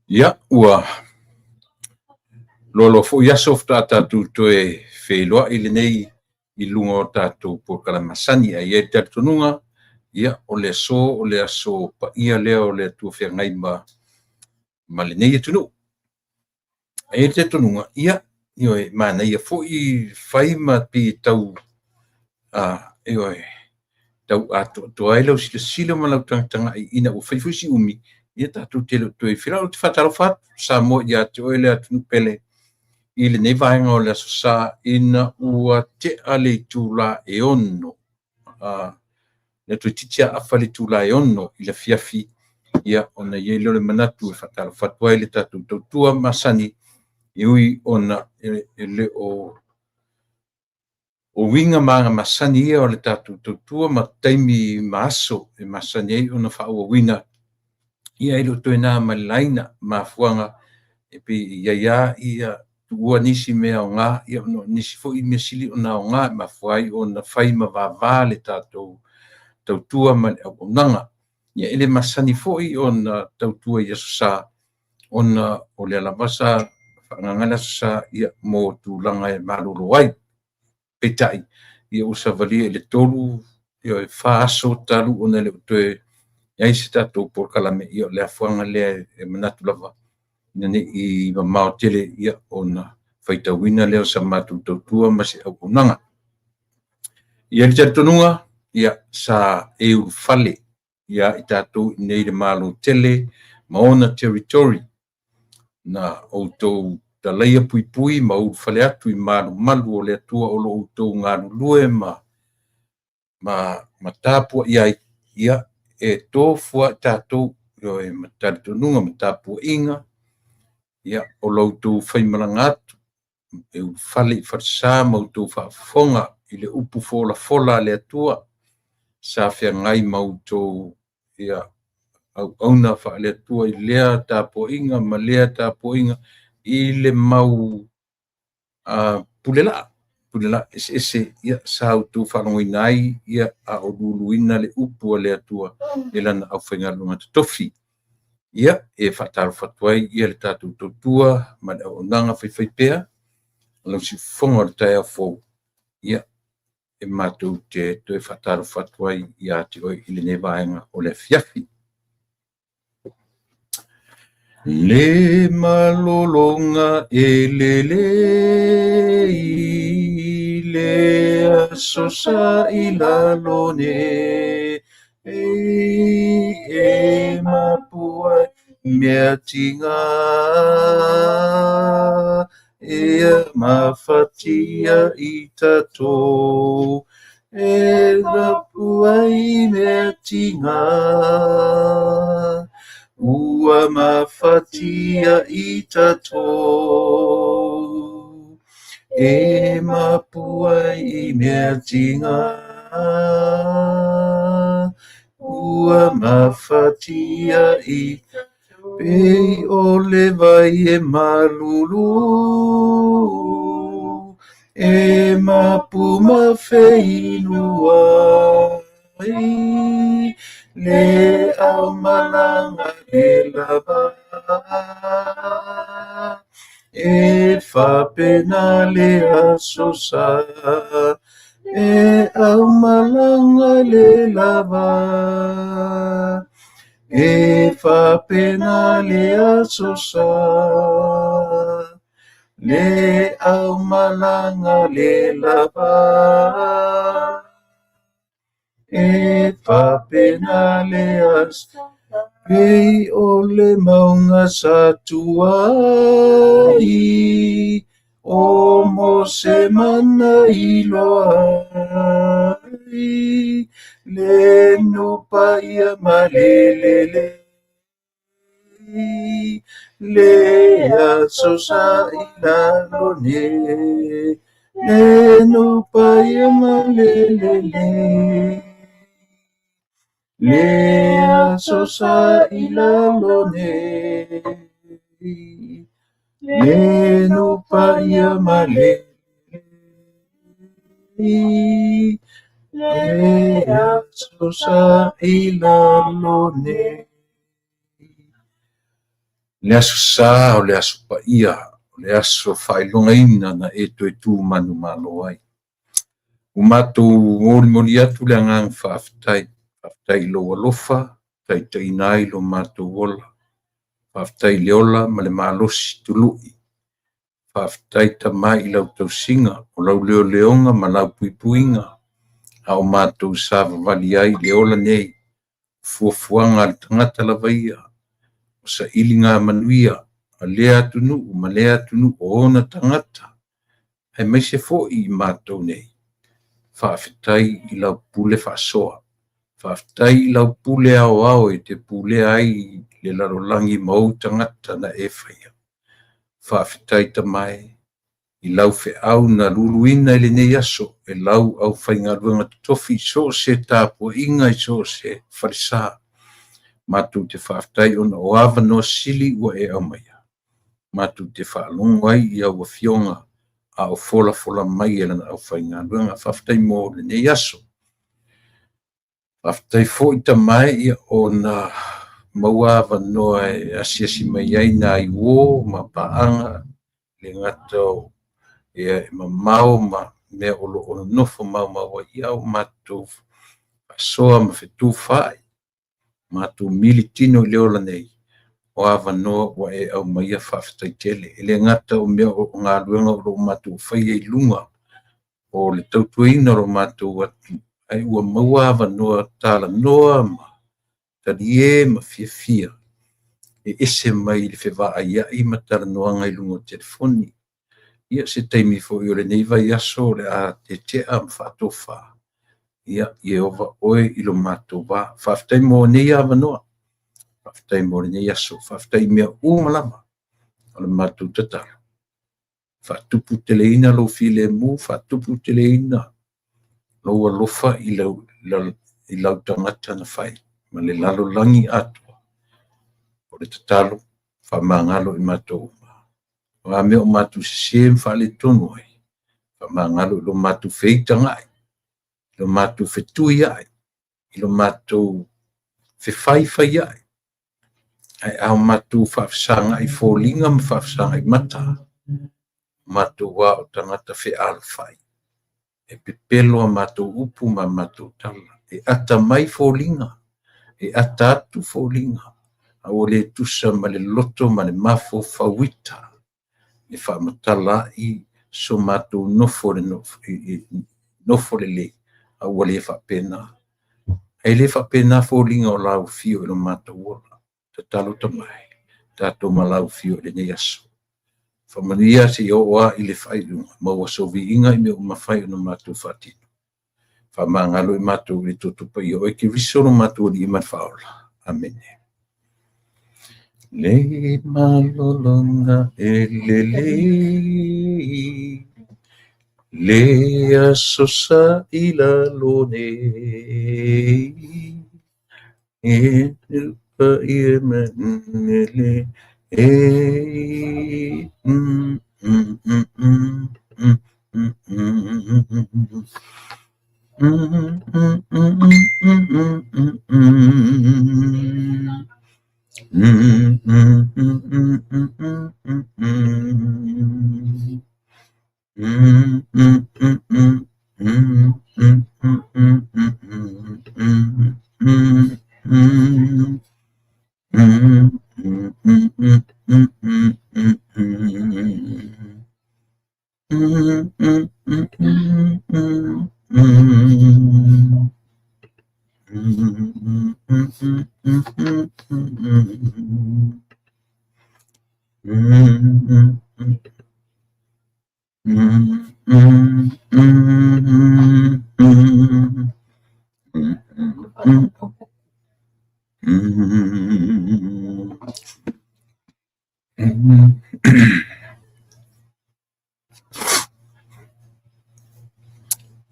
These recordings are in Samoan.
Ia, ua loaloa foi aso faatoa tatou toe feiloai lenei i luga o tatou polokalame masani. Ae i ai le talitonuga, ia, o le aso o le aso paia lea o le Atua feagai ma lenei atunuu. E i ai le talitonuga, ia, ioe, manaia foi fai ma pei e tau, ioe, tau atoatoa ai lau silasila ma lau tagatagai ina ua fai foi si umi, ia tatou te le o toe feiloai. Ou te faatalofa atu Samoa ia te oe le atunuu pele i lenei vaega o le Aso Sa ina ua tea le itula e 6, le toeitiiti lava afa le itula e 6 i le afiafi, ia ona i ai lea o le manatu e faatalofa atu ai i le tatou tautua masani, e ui ona e le o O uiga ma aga masani ia o le tatou tautua ma taimi ma aso e masani ai ona faaauauina, ia e le o toe na ma le laina mafuaaga e pei e i ai lava ia tuua nisi mea aoga, ia ona o nisi foi mea sili ona aoga e mafua ai ona fai ma vava le tatou tautua ma le auaunaga. Ia e le masani foi ona tautua i Aso Sa ona o lea lava sa faaagaaga le Aso Sa ia mo tulaga e malolo ai. Peitai, ia ua savalia i le 3, ioe, 4 aso talu ona e le o toe i ai se tatou polokalame, ia o le afuaga lea e manatu lava ina ne i mamao tele ia ona faitauina lea o sa matou tautua ma se auaunaga. E i ai le talitonuga, ia sa e ulufale ia i tatou i inei i le Malo tele ma ona territory na outou talaia puipui ma ulufale atu i malumalu o le Atua o lo o outou galulue ma tapuai ai, ia, e tofu lava i tatou, ioe, ma talitonuga ma tapuaiga, ia, o lo outou faimalaga atu e ulufale i falesa ma outou faafofoga i le upu folafola a le Atua sa feagai ma outou ia, auauna faale-Atua i lea tapuaiga ma lea tapuaiga i le mau pulelaa, pulelaa eseese ia, sa outou faalogoina ai ia, a o luluina le upu a le Atua e lana aufaigaluega totofi. Ia, e faatalofa atu ai ia le tatou tautua ma le auaunaga faifaipea o lau siufofoga o le taeao fou, ia, e matou te toe faatalofa atu ai ia te oe i lenei vaega o le afiafi. Le malologa e lelei le aso sa i lalo nei e mapu ai mea tiga Ea mafatia i tatou e rapu ai mea tiga Ua mafatia i tatou e mapu ai i mea tiga Ua mafatia i Pei o le vai e malulu E mapu ma feilua ai Le aumalaga le lava E faapena le Aso Sa E aumalaga le lava E faapena le Aso Sa, le aumalaga le lava. E faapena le Aso Pei o le mauga sa tu ai o Mose mana iloa ai le nuu paia ma le lelei le aso sa i lalo nei le nuu paia ma le lelei le aso sa i lalo nei le nuu paia ma le lelei le aso sa i lalo nei. Le Aso Sa o le Aso Paia, o le aso faailogaina na e toe tu manumalo ai. Ua matou molimoli atu le agaga faafetai, faafetai i lou alofa, taitaiina ai lo matou ola. Faafetai i le ola ma le malosi tului. Faafetai Tama i lau tausiga, o lau leoleoga ma lau puipuiga, a o matou savavali ai i le ola nei, fuafuaga a le tagata lava ia, o sailiga manuia a lea atunuu ma lea atunuu o ona tagata, aemaise foi i matou nei. Faafetai i lau pule faasoa. Faafetai i lau pule aoao e te pulea ai le lalolagi ma ou tagata na e faia. Faafetai Tama e i lau feau na luluina i lenei aso e lau aufaigaluega totofi i so o se tapuaiga i so o se falesa. Matou te faafetai ona o avanoa sili ua e aumaia. Matou te faalogo ai i au afioga a o folafola mai e lana aufaigaluega. Faafetai mo lenei aso. Faafetai foi Tama e ona maua avanoa e asiasi mai ai nai uo ma paaga, e le gata o e mamao ma mea o lo o nonofo maumau ai, ia ua matou faasoa ma fetufaai, matou militino i le ola nei, o avanoa ua e aumaia faafetai tele. E le gata o mea o galuega o lo o matou faia i luga o le tautuaina o lo matou atunuu, ae ua maua avanoa talanoa ma talie ma fiafia e ese mai le fevaaiai ma talanoaga i luga o telefoni. Ia se taimi foi o lenei vaiaso o le a tetea ma faatofa, ia Ieova oe i lo matou va. Faafetai mo nei avanoa, faafetai mo lenei aso, faafetai i mea uma lava o le matou tatalo. Faatuputeleina lou filemu, faatuputeleina lou alofa i lau tagata na fai ma le lalolagi atoa. O le tatalo, faamagalo i matou uma. O a mea o matou sese ma faaletonu ai, faamagalo i lo matou feitagai, i lo matou fetuiai, i lo matou fefaifaiai, ae a matou faafesagai foliga ma faafesagai mata, matou a o tagata fealofai. E pepelo a matou upu ma a matou tala. E atamai foliga, e ata atu foliga, a ua le tusa ma le loto ma le mafaufau ita e faamatala ai so matou nofo nofo lelei, a ua le faapena. E le faapena foliga o lau afio i lo matou ola. Tatalo Tama e, tatou ma lau afio i lenei aso. Faamanuia seia oo lava i le faaiuga, maua sou viiga i mea uma fai ona matou faatino. Faamagalo i matou i le toto paia o oe Keriso lo matou Alii ma le Faaola. Amene. Le malologa e lelei, le aso sa i lalo nei, e paia ma le e mm mm mm mm mm mm mm mm mm mm mm mm mm. Mm mm mm mm mm mm mm. Mm mm mm mm mm mm mm mm mm mm mm mm. Mm mm mm mm mm mm mm mm. Mm mm mm mm mm mm. Mm mm mm mm mm mm mm. Mm mm mm mm mm mm mm. Mm mm mm mm.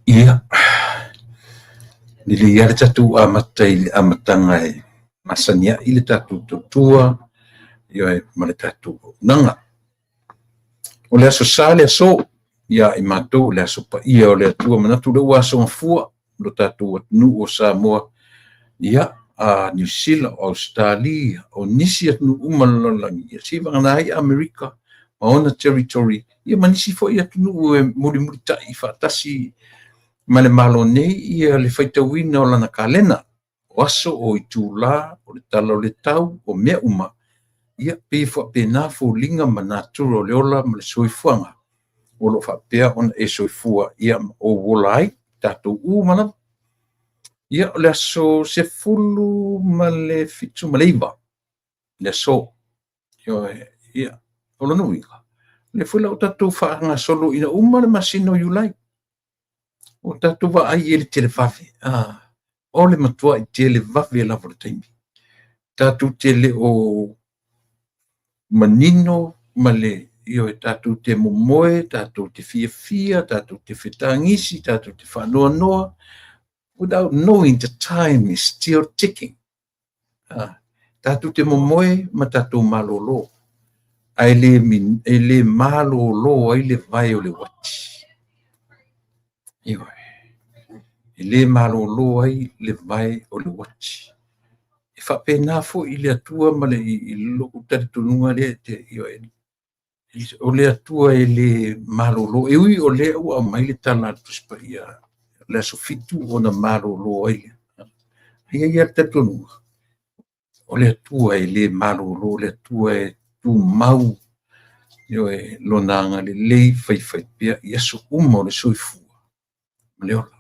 Ia, lelei lava le tatou amata i le amataga e masani ai le tatou tautua ioe ma le tatou auaunaga. O le Aso Sa le aso ia i matou, o le aso paia o le Atua. Manatu o lea ua aso Gafua lo tatou atunuu o Samoa. Ia, a Niu Sila, o Ausetalia, o nisi atunuu uma o le lalolagi, ia seivagana ai Amerika ma ona territory, ia ma nisi foi atunuu e mulimulitai faatasi ma le Malo nei ia le faitauina o lana kalena, o aso, o itula, o le tala o le tau, o mea uma, ia pei e faapena foliga ma natura o le ola ma le soifuaga o lo o faapea ona e soifua ia ma ou ola ai tatou uma lava. Ia, o le aso 79 le aso. Ia, o lona uiga, o lea foi la ua tatou faagasolo ina uma le masina o Iulai. Ua tatou vaai i le televave, o le matuai televave lava o le taimi. Tatou te le o manino ma le ioe, tatou te momoe, tatou te fiafia, tatou te fetagisi, tatou te faanoanoa, without knowing the time is still ticking. Tatou te momoe ma tatou malolo, ae le, e le malolo ai le vae o le uati. Ioe. E le malolo ai le vae o le uati. E faapena foi i le Atua ma le i lou talitonuga lea te, ioe, o le Atua e le malolo. E ui o lea ua aumai le tala a le Tusi Paia, le aso 7 ona malolo ai lea. E i ai lava le talitonuga, o le Atua e le malolo, o le Atua e tumau, ioe, lona agalelei faifaipea i aso uma o le soifua ma le ola.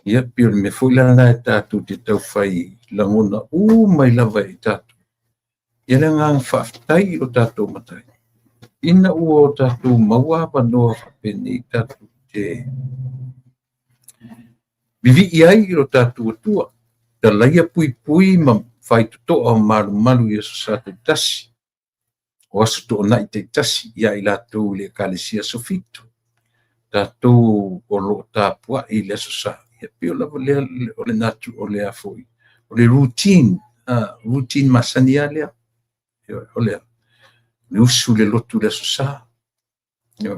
Ia, pei o le mea foi la lena e tatou te taufai lagona uma ai lava e tatou. Ia le agaga faafetai i lo tatou Matai, ina ua o tatou maua avanoa faapenei tatou te vivii ai i lo tatou Atua, talaia puipui ma faitotoa o malumalu i aso Sa taitasi, o aso Toonai taitasi ia i latou i le Ekalesia Aso Fitu, tatou o lo o tapuai i le Aso Sa. Ia pei o lava lea o le natu o le a foi, o le routine, routine masani lava lea. O le usu i le lotu i le Aso Sa.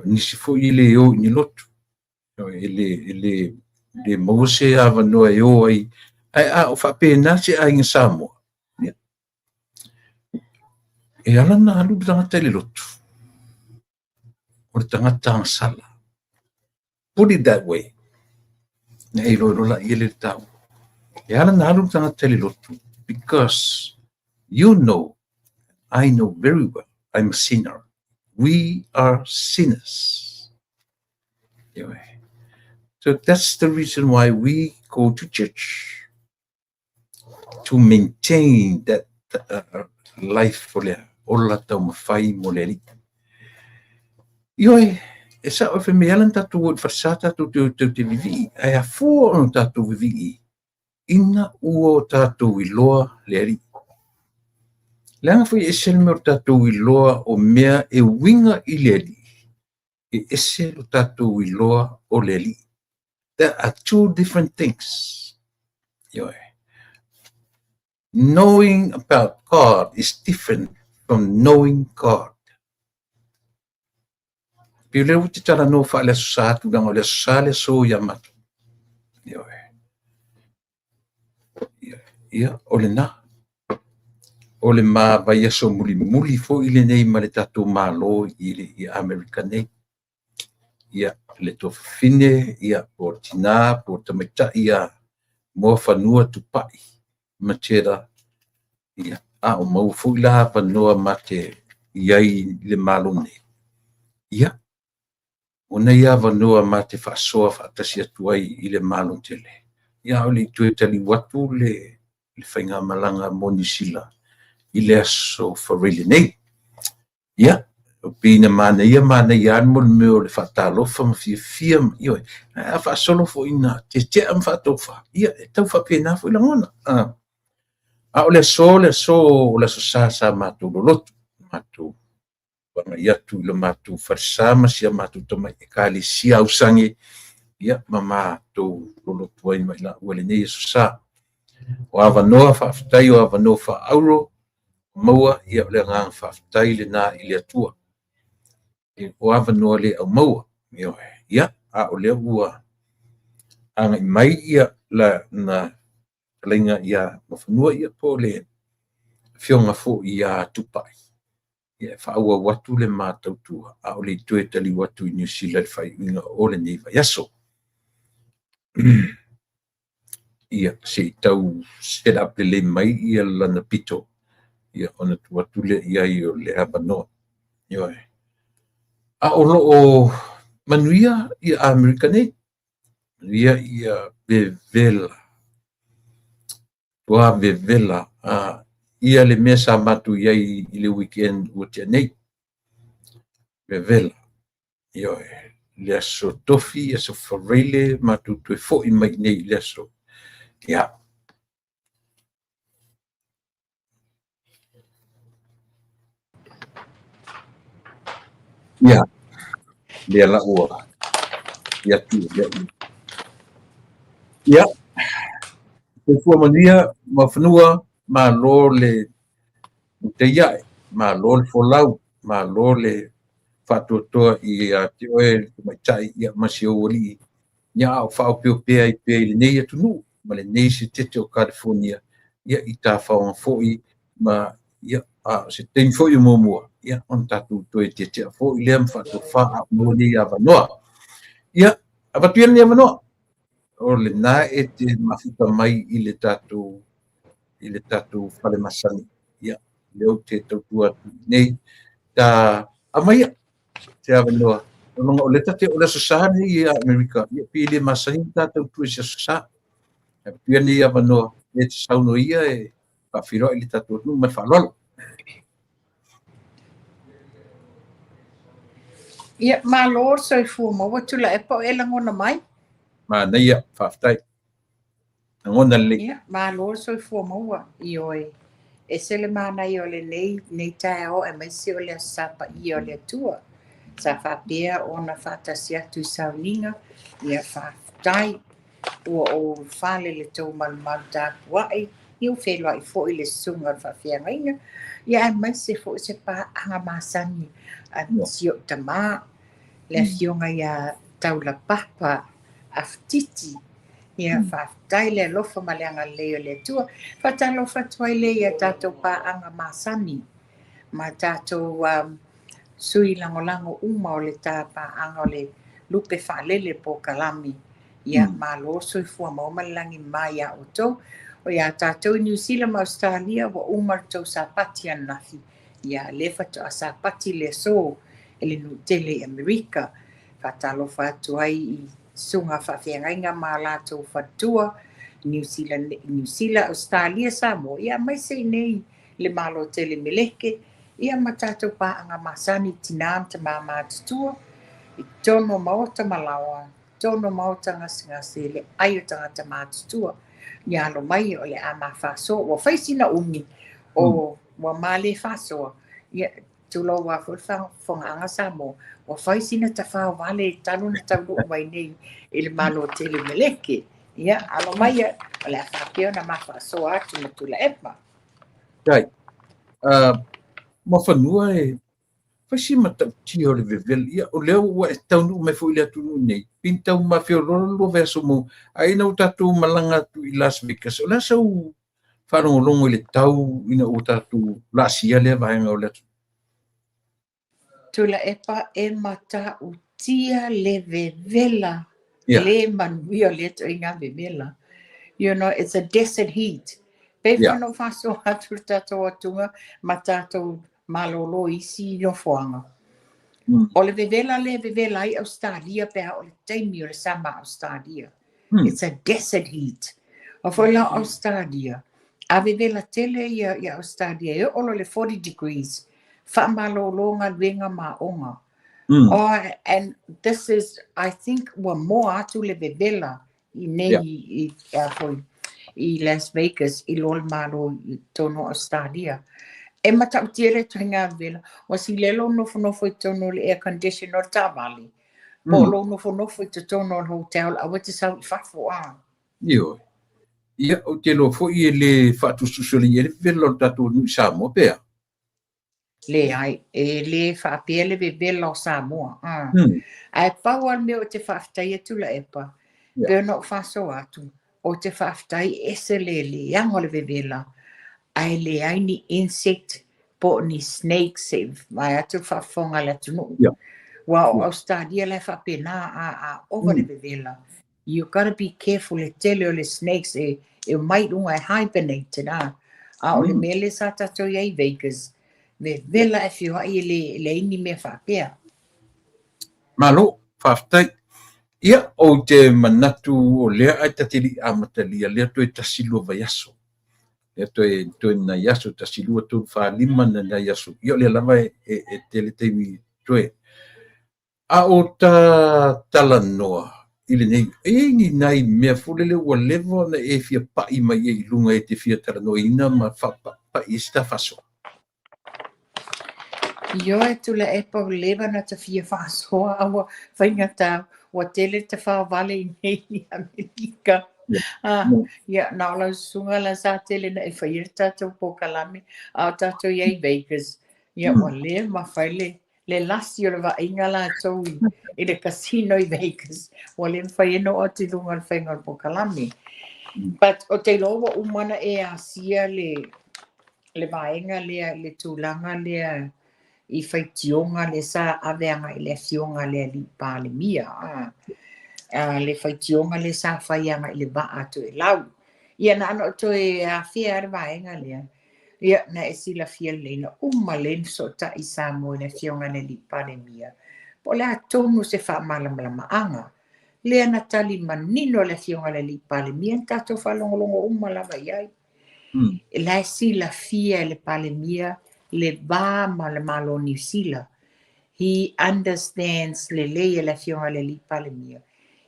Nisi foi e le o i ni lotu, e le maua se avanoa e o ai. Ae a o faapena se aiga Samoa, e ala ona alu le tagata i le lotu, o le tagata agasala. Put it that way. Na e iloa loa laia le taua. E ala ona alu le tagata i le lotu, because you know, I know very well, I'm a sinner. We are sinners. Anyway, so that's the reason why we go to church, to maintain that life o le ola taumafai mo le Alii. Ioe, e sao e fai mai ala na tatou o i le falesa tatou te o tatou te vivii, ae afua ona tatou vivii ina ua o tatou iloa le Alii. Leaga foi e ese le mea o le tatou iloa o mea e uiga i le Alii, e ese lo tatou iloa o le Alii. There are two different things. Ioe. Knowing about God is different from knowing God. Pei o lea ua te talanoa faale Aso Sa atu, leaga o le Aso Sa le aso ia matou. Ioe. Ia, o lena. O le ma vaiaso mulimuli foi lenei ma le tatou Malo i Amerika nei. Ia, le tuafafine, ia, po o le tina, po o le tamaitai ia Moafanua Tupai Matera, ia, a o maua foi la avanoa ma te i ai i le Malo nei. Ia, o nei avanoa ma te faasoa faatasi atu ai i le Malo tele. Ia, o le i toe taliu atu le faigamalaga mo Niu Sila i le aso Faraile nei. Ia, o pei na manaia manaia lava mo le mea o le faatalofa ma fiafia, ioe, ae a faasolo foi ina tetea ma faatofa, ia, e tau faapena foi lagona. A o le aso, le aso o le Aso Sa sa matou lolotu, matou agai atu i le matou falesa ma si a matou tamai ekalesia ausage, ia, ma matou lolotu ai ma i laua i lenei Aso Sa. O avanoa faafetai, o avanoa faaauro maua, ia, o le agaga faafetai lena i le Atua. O avanoa le aumaua. Ia, a o lea ua agai mai ia la na Fetalaiga ia Muafanua ia po o le Afioga foi ia Tupai, ia e faaauau atu le ma tautua a o le i toe taliu atu i Niu Sila i le faaiuiuga o lenei vaiaso. Ia, se i tau set up lelei mai ia lana pito, ia ona tuu atu lea i ai o le avanoa. Ioe. A o lo o manuia ia Amerika nei, manuia ia vevela, ua vevela ia le mea sa matou i ai i le weekend ua tea nei. Vevela. Ioe. Le aso Tofi, aso Faraile, matou toe foi mai nei i le aso. Ia. Ia. Lea la ua ia tu lea. Ia. Soifua manuia, Muafanua, malo le mutaiae, malo le folau, malo le faatoatoa ia te oe le tamaitai ia ma si ou alii, ia a o faaopeopea ai pea i lenei atunuu ma lenei setete o California, ia i tafaoga foi ma ia a o se taimi foi o muamua, ia ona tatou toe tietia foi lea ma faatofa a o maua nei avanoa. Ia, avatu ia lenei avanoa, o lena e te mafuta mai i le tatou fale masani. Ia, lea ou te tautua atu nei, ta aumaia se avanoa. Ona o le tate o le Aso Sa nei i Amerika, ia pe le masani ta tautua i se Aso Sa. Avatu ia nei avanoa, e te saunoa ia e faafeiloai le tatou atunuu ma le faaaloalo. Ia, malo le soifua maua Tuilaepa o e lagona mai. Manaia, faafetai. Lagona lelei. Ia, malo le soifua maua. Ioe, ese le manaia o lenei nei taeao aemaise o le Aso Sa paia o le Atua. Sa faapea ona faatasi atu i sauniga, ia faafetai. Ua ou fale le tou malumalu tapuai, ia ua feiloai foi le susuga o le faafeagaiga, ia aemaise foi se paaga masani a si ou tamā, le afioga ia Taulapapa Afutiti. Ia faafetai le alofa ma le agalelei o le Atua. Faatalofa atu ai lea ia tatou paaga masani ma tatou sui lagolago uma o le ta paaga o le lupe faalele polokalame. Ia malo soifua maua ma le lagi mama ia outou. O ia tatou i Niu Sila ma Ausetalia ua uma le tou sapati ananafi. Ia lea faatoa sapati le aso e le nuu tele i Amerika. Faatalofa atu ai i susuga faafeagaiga ma latou faletua Niu Sila, Niu Sila, Ausetalia, Samoa, ia aemaise i nei le Malo tele Meleke, ia ma tatou paaga masani tinā ma tamā matutua i totonu o maota ma laoa, totonu o maota gasegase, le ai o tagata matutua. Ia alo mai o le a ma faasoa. Ua fai sina umi o ua ma le faasoa. Ia tulou lava foi le faafofogaaga Samoa, ua fai sina tafao vale talu ona taunuu mai nei i le Malo tele Meleke. Ia, alo mai o le a faapea ona ma faasoa atu ma Tuilaepa. Tai, Muafanua e fai si matautia o le vevela. Ia, o lea ua e taunuu mai foi i le atunuu nei, pe ni tau mafeoloolo lua vaiaso mo, a ina ua tatou malaga atu i Las Vegas, o le a sau faalogologo i le tau ina ua tatou laasia lea vaega o le atunuu? Tuilaepa e matautia le vevela, le manuia o lea ituaiga vevela. You know, it's a desert heat. Pei foi ona ou faasoa atu le tatou atuga ma tatou malolo i isi nofoaga. O le vevela lea e vevela ai Ausetalia pe a o le taimi o le sama a Ausetalia. It's a desert heat. O foi la o Ausetalia, a vevela tele ia ia Ausetalia e oo loa i le 40 degrees, faamalolo galuega ma aoga. Oh, and this is, I think, ua moa atu le vevela i nei i, i, foi, i Las Vegas i lo le Malo i totonu o Ausetalia. E matautia le ituaiga vevela, ua silia lou nofonofo i totonu o le air condition o le taavale, po o lou nofonofo i totonu o le hotel, aua e te sau i fafo a. Ioe. Ia, ou te iloa foi e le faatusatusaina le vevela o le tatou atunuu i Samoa pe a? Leai, e le faapea le vevela o Samoa. Ae pau lava le mea ou te faafetaia Tuilaepa, pei ona ou faasoa atu, Ou te faafetai e ese le leaga o le vevela ae leai ni insect po o ni snakes se i vaeatu le faafofoga a le atunuu. Aua o Ausetalia la e faapena a ova le vevela you gotta be careful le tele o le snakes e omai i luga e hibernate na. A o le mea lea sa tatou i ai i Vegas, vevela ae feoai e leai ni mea faapea. Malo, faafetai. Ia, ou te manatu o lea ae ta te le i amatalia lea toe tasi lua vaiaso. Lea toe, toe nai aso, tasi lua tolu fa lima na nai aso. Ia, o lea lava e tele taimi toe. A o ta talanoa i lenei, e i ai ni nai mea foi lele ua leva ona e fia pai mai ai i luga e te fia talanoaina ma faapai ai se ta faasoa? Ioe, Tuilaepa, ua leva ona ta fia faasoa a ua faigata ua tele le tafaovale i nei i Amerika. Ah, ia, na o lau susuga la sa tele na e faia le tatou polokalame, a o tatou i ai i Vegas. Ia, ua le mafai le lasi o le vaaiga latou i le casino i Vegas. Ua le mafai ai ona oo atu i luga o le faiga o le polokalame. But ou te iloa ua uma ona e asia le vaega lea i le tulaga lea i faitioga lea sa ave agai i le afioga a le alii Palemia, le faitioga lea sa fai agai i le vaa a Toelau. Ia na ona ou toe afea lava le vaega lea. Ia na e silafia lelei na uma lelei ona fesootai Samoa i le afioga i le alii Palemia po o le a tonu se faamalamalamaga. Lea na tali manino le afioga i le alii Palemia na tatou faalogologo uma lava i ai. La e silafia e le Palemia le va ma le Malo o Niu Sila. He understands lelei e le Afioga i le Alii Palemia,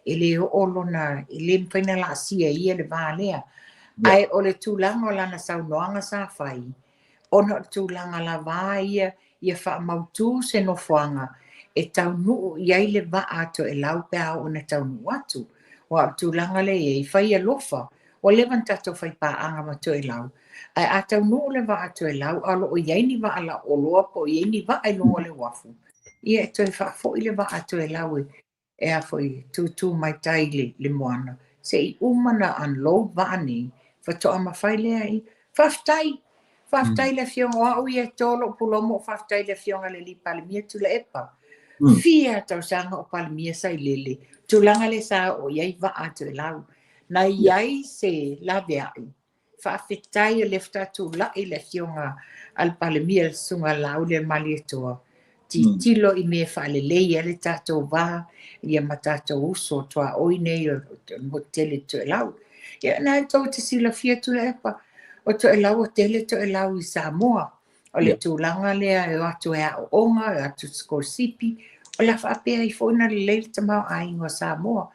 e le oo lona, e le mafai ona laasia e ia le va lea. Ae o le tulaga o lana saunoaga sa fai, ona o le tulaga lava ia ia faamautu se nofoaga e taunuu i ai le vaa a Toelau pe a oo ina taunuu atu. Aua o le tulaga lea e i ai, fai alofa, ua leva ona tatou fai paaga ma Toelau, ae a taunuu le vaa a Toelau a o lo o i ai ni vaa lauoloa po o i ai ni vaa i luga o le uafu, ia e toe faafoi le vaa a Toelau e a foi, tūtū mai tai i le moana, se i uma ona unload vaa nei, faatoa mafai lea i. Faafetai! Faafetai i le Afioga, o au ia e to lou pulou, faafetai i le Afioga i le Alii Palemia Tuilaepa. Fia tausaga o Palemia sa i lele, tulaga lea sa oo i ai vaa a Toelau. Na i ai se laveai. Faafetai o lea faatoa tulai le Afioga a le Palemia le Susuga ia Laaulialemalietoa, tilotilo i mea e faalelei ai le tatou va ia ma tatou uso tuaoi nei o le motu tele i Toelau. Ia na tou te silafia Tuilaepa, o Toelau ua tele Toelau i Samoa. O le tulaga lea e o atu e aooga, e o atu sikolasipi, o le a faapea ai foi ona lelei le tamaoaiga o Samoa.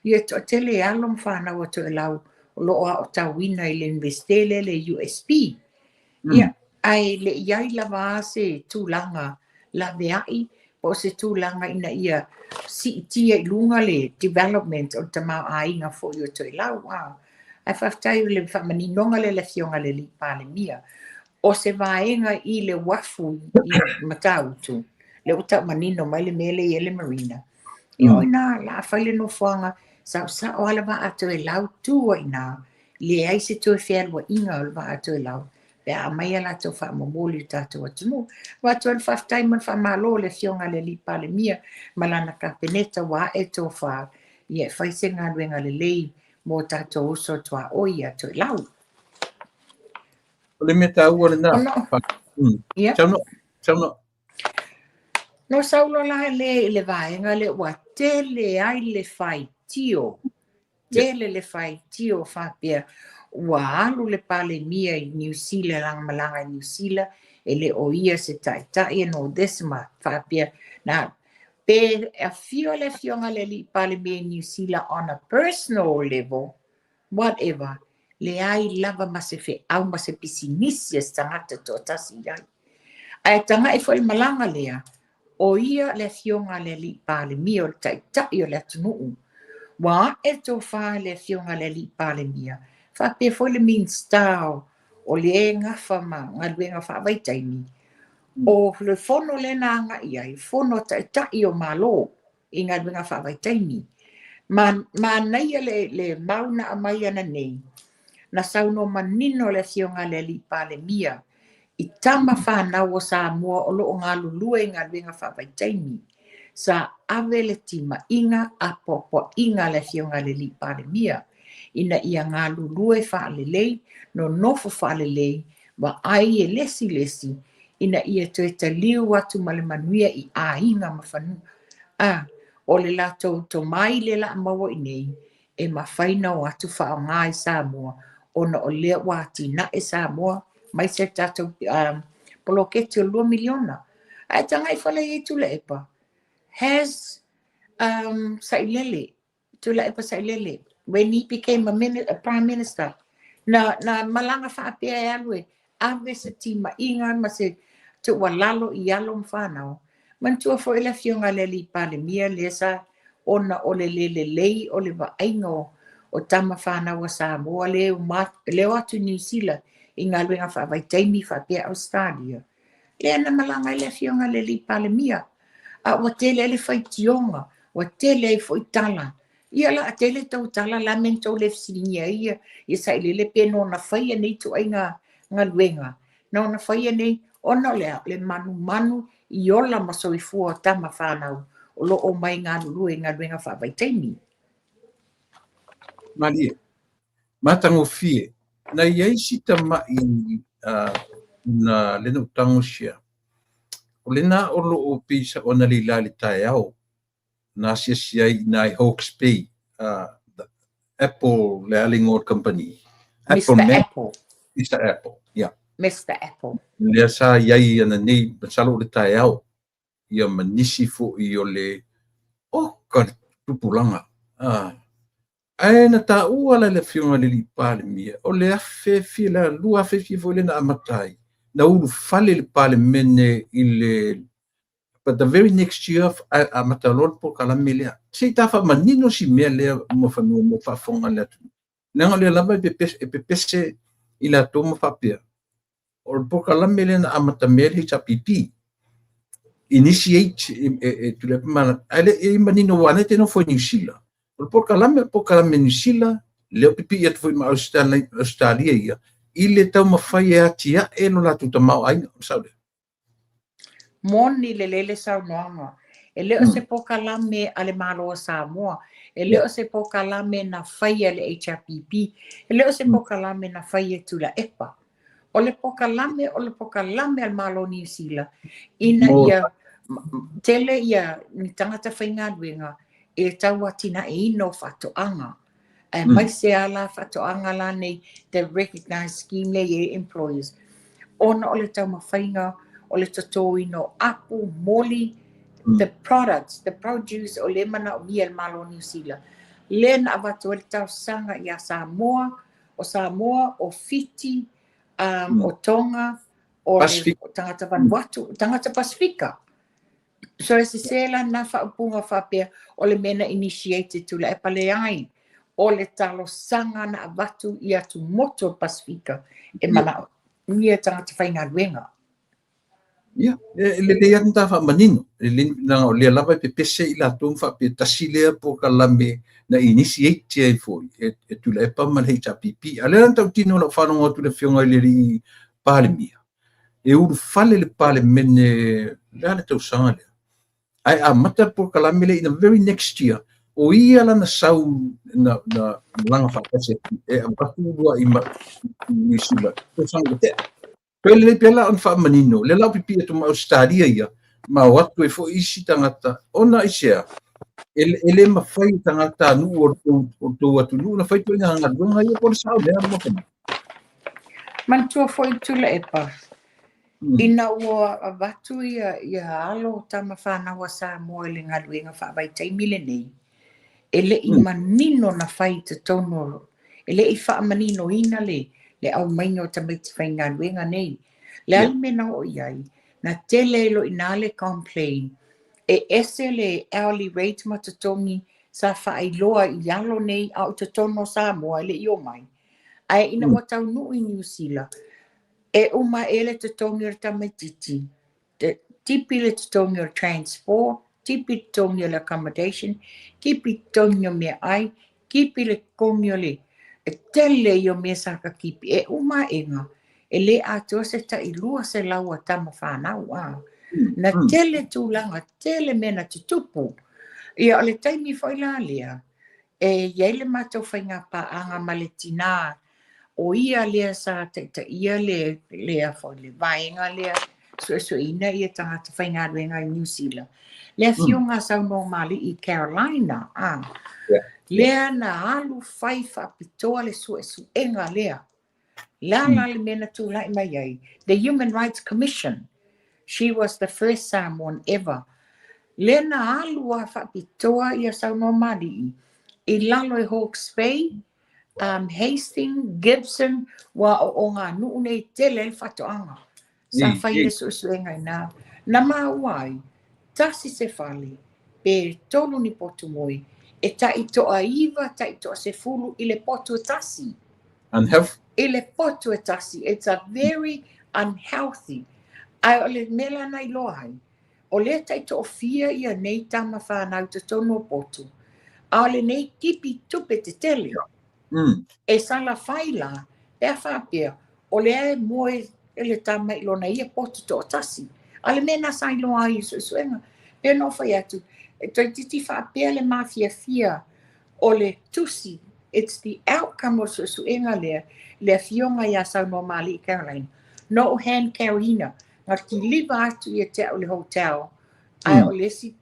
Ia toatele alo ma fanau a Toelau o lo o aotauina i le Iunivesite lea le USP. Ia, ae le i ai lava se tulaga laveai po o se tulaga ina ia siitia i luga le development o le tamaoaiga foi o Toelau. Ae faafetai o le faamaninoga lea i le Afioga i le Alii Palemia. O se vaega i le uafu i Matautu, lea ua tau manino mai le mea lea e i ai le marina. Ia o i ina la fai le nofoaga, saosao lava le vaa a Toelau, tu ai i ina, leai se toe fealuaiga o le vaa a Toelau pe a aumai a latou faamomoli i le tatou atunuu. Avatu ai le faafetai ma le faamalo i le Afioga i le Alii Palemia ma lana Kapeneta ua ae tofa ia e fai se galuega lelei mo tatou uso tuaoi ia Toelau. O le mea taua lena. Ia. Saunoa, saunoa. No saulo la le i le vaega lea ua tele ai le faitio. Tele le faitio faapea ua alu le Palemia i Niu Sila, lana malaga i Niu Sila, e le o ia se taitai and all this ma faapea na pe afio le afioga i le Alii Palemia i Niu Sila on a personal level, whatever, leai lava ma se feau ma se pisinisi a se tagata toatasi i ai. Ae tagai foi i le malaga lea, o ia le afioga a le Alii Palemia, o le taitai o le atunuu. Ua ae le tofa i le afioga a le Alii Palemia, faapea foi le Minisita o le e gafa ma galuega faavaitaimi. O le fono lea na agai ai, fono a taitai o Malo i galuega faavaitaimi. Manaia le mau na aumai ananei, na saunoa manino le Afioga a le Alii Palemia i tama fanau o Samoa o lo o galulue i galuega faavaitaimi. Sa ave le timaiga apoapoaiga a le Afioga a le Alii Palemia ina ia galulue faalelei, nonofo faalelei, vaai e lesi lesi ina ia toe taliu atu ma le manuia i aiga ma fanua. O le latou tomai le la maua i nei, e mafai na o atu faaaoga i Samoa, ona o lea ua atinae Samoa mai se tatou poloketi o $2 miliona. Ae tagai fale i Tuilaepa, has Sailele, Tuilaepa Sailele, when he became a prime minister, na malaga faapea e alu e ave se timaiga ma se tuualalo i alo ma fanau. Manatua foi le Afioga a le Alii Palemia lea sa ona o le lelelei o le vaaiga o tama fanau a Samoa le o atu i Niu Sila i galuega faavaitaimi faapea Australia. Lea na malaga ai le Afioga a le Alii Palemia. A ua tele ai le faitioga, ua tele ai foi tala. Ia la tele tau tala la men tau le fesiligia ai ia Sailele pe nona faia nei ituaiga galuega. Nona faia nei ona o le manumanu i ola ma soifua o tama fanau o lo o mai galulue i galuega faavaitaimi. Malie, matagofie, na iai si tamai na lena utagosia. O lena o lo o pisa ona le la le taeao na asiasi ai i nai Hawke's Bay, Apple le alingo company. Apple Mr. Apple. Mr. Apple, yeah. Mr. Apple. Lea sa iai ana nei masalo o le taeao ia manisi foi o le o ka tupulaga. Ae na taua la le Afioga i le Alii Palemia, o le afe fia la lua afe fia foi le na amata ai. Na ulufale le Palemene i le but the very next year amata loa le polokalame lea. Se i ta faamanino si mea lea ma fanua mo faafofoga le atunuu. Leaga o lea lava e pepese i latou ma faapea. O le polokalame lea na amata mea le HRPP. Initiate e Tuilaepa ma ae le i manino ua nei te nofo i Niu Sila. O le polokalame Niu Sila, lea o pipii atu foi ma Australia ia, i le taumafai e atiae lo latou tamaoaiga. Sao lea? Moni le lele saunoaga. E le o se polokalame a le Malo o Samoa, e le o se polokalame na faia le HRPP, e le o se polokalame na faia Tuilaepa. O le polokalame a le Malo o Niu Sila, ina ia tele ia ni tagata faigaluega e tau atinaeina o faatoaga. Ae mai se ala faatoaga la nei, the recognized scheme lea i employers. Ona o le taumafaiga o le totoina o apu, moli, the products, the produce o le manaomia e le Malo o Niu Sila. Lea na avatu ai le talosaga ia Samoa, o Samoa, o Fiti, o Tonga, o le tagata Vanuatu, tagata Pasifika. So e sese la na faaupuga faapea o le mea na initiate Tuilaepa leai. O le talosaga na avatu i atumotu o Pasifika e manaomia tagata faigaluega. Ia, e lelei lava ta faamanino. E lelei leaga o lea lava e pepese i latou ma faapea tasi lea polokalame na initiate ai foi e Tuilaepa ma le HRPP. A lea na tautino lau faalogo atu le Afioga i le Alii Palemia, e ulufale le Palemene le a le tausaga lea. Ae amata le polokalame lea in the very next year, o ia lana sau na malaga faatasi e avatu lua i Niu Sila. Tausaga ua tea. Pe lelei pea la ona faamanino, lea la o pipii atu ma Australia ia, ma o atu ai foi isi tagata, ona aisea, e le mafai tagata nuu o tou atunuu na fai ituaiga galuega ia po o le sao lea ma fai. Manatua foi Tuilaepa, ina ua avatu ia alo tama fanau a Samoa i le galuega faavaitaimi lenei, e le i manino na fai i totonu, e le i faamaninoina le aumaiga o tamaiti faigaluega nei. Le a le mea na oo i ai, na tele ai loa i ina le complain, e ese le hourly rate ma totogi sa faailoa i alo nei a o totonu o Samoa e le i omai. Ae ina ua taunuu i Niu Sila, e uma e le totogi o le tamaitiiti, tipi le totogi o le transport, Tipi totogi o le accommodation, tipi totogi o meaai, tipi le totogi o le tele ia o mea sa ta tipi. E uma aega, e le atoa se tai 200 a tama fanau. A. Na tele tulaga, tele mea na tutupu. Ia o le taimi foi la lea, e i ai le matou faiga paaga ma le tinā o ia lea sa taitaia le foi le vaega lea suesueina ia tagata faigaluega i New Zealand. Le afioga Saunoamali'i Carolina, a. Lea na alu fai faapitoa le suesuega lea. La la le mea na tulai mai ai, the Human Rights Commission. She was the first Samoan ever. Lea na alu a faapitoa ia Saunoamali'i i lalo e Hawke's Bay, Hastings, Gibson, ua o o ngā nuu nei tele le whatoanga. Sa fai le suesuega i nā. Na maua ai, tasi se fale, pe tolu ni potu moe, e tai toa 9, tai toa 10 i le potu e tasi. Unhealthy. I le potu e tasi. It's a very unhealthy. Ae o le mea la na iloa ai, o lea tai toafia ia nei tama whanau totonu o potu, a o le nei tipi tupe te tele. E sala fai la, pe a whapea, o lea e moe e le tama i lona ia potu to tasi. A le mea na sa iloa ai i suesuega. Pe no whai atu, e toeitiiti faapea le mafiafia o le tusi. It's the outcome o suesuega lea, le afioga ia Saunoamali'i Caroline. No hand carryina, na kiliva atu ia te au le hotel, ae o le isi,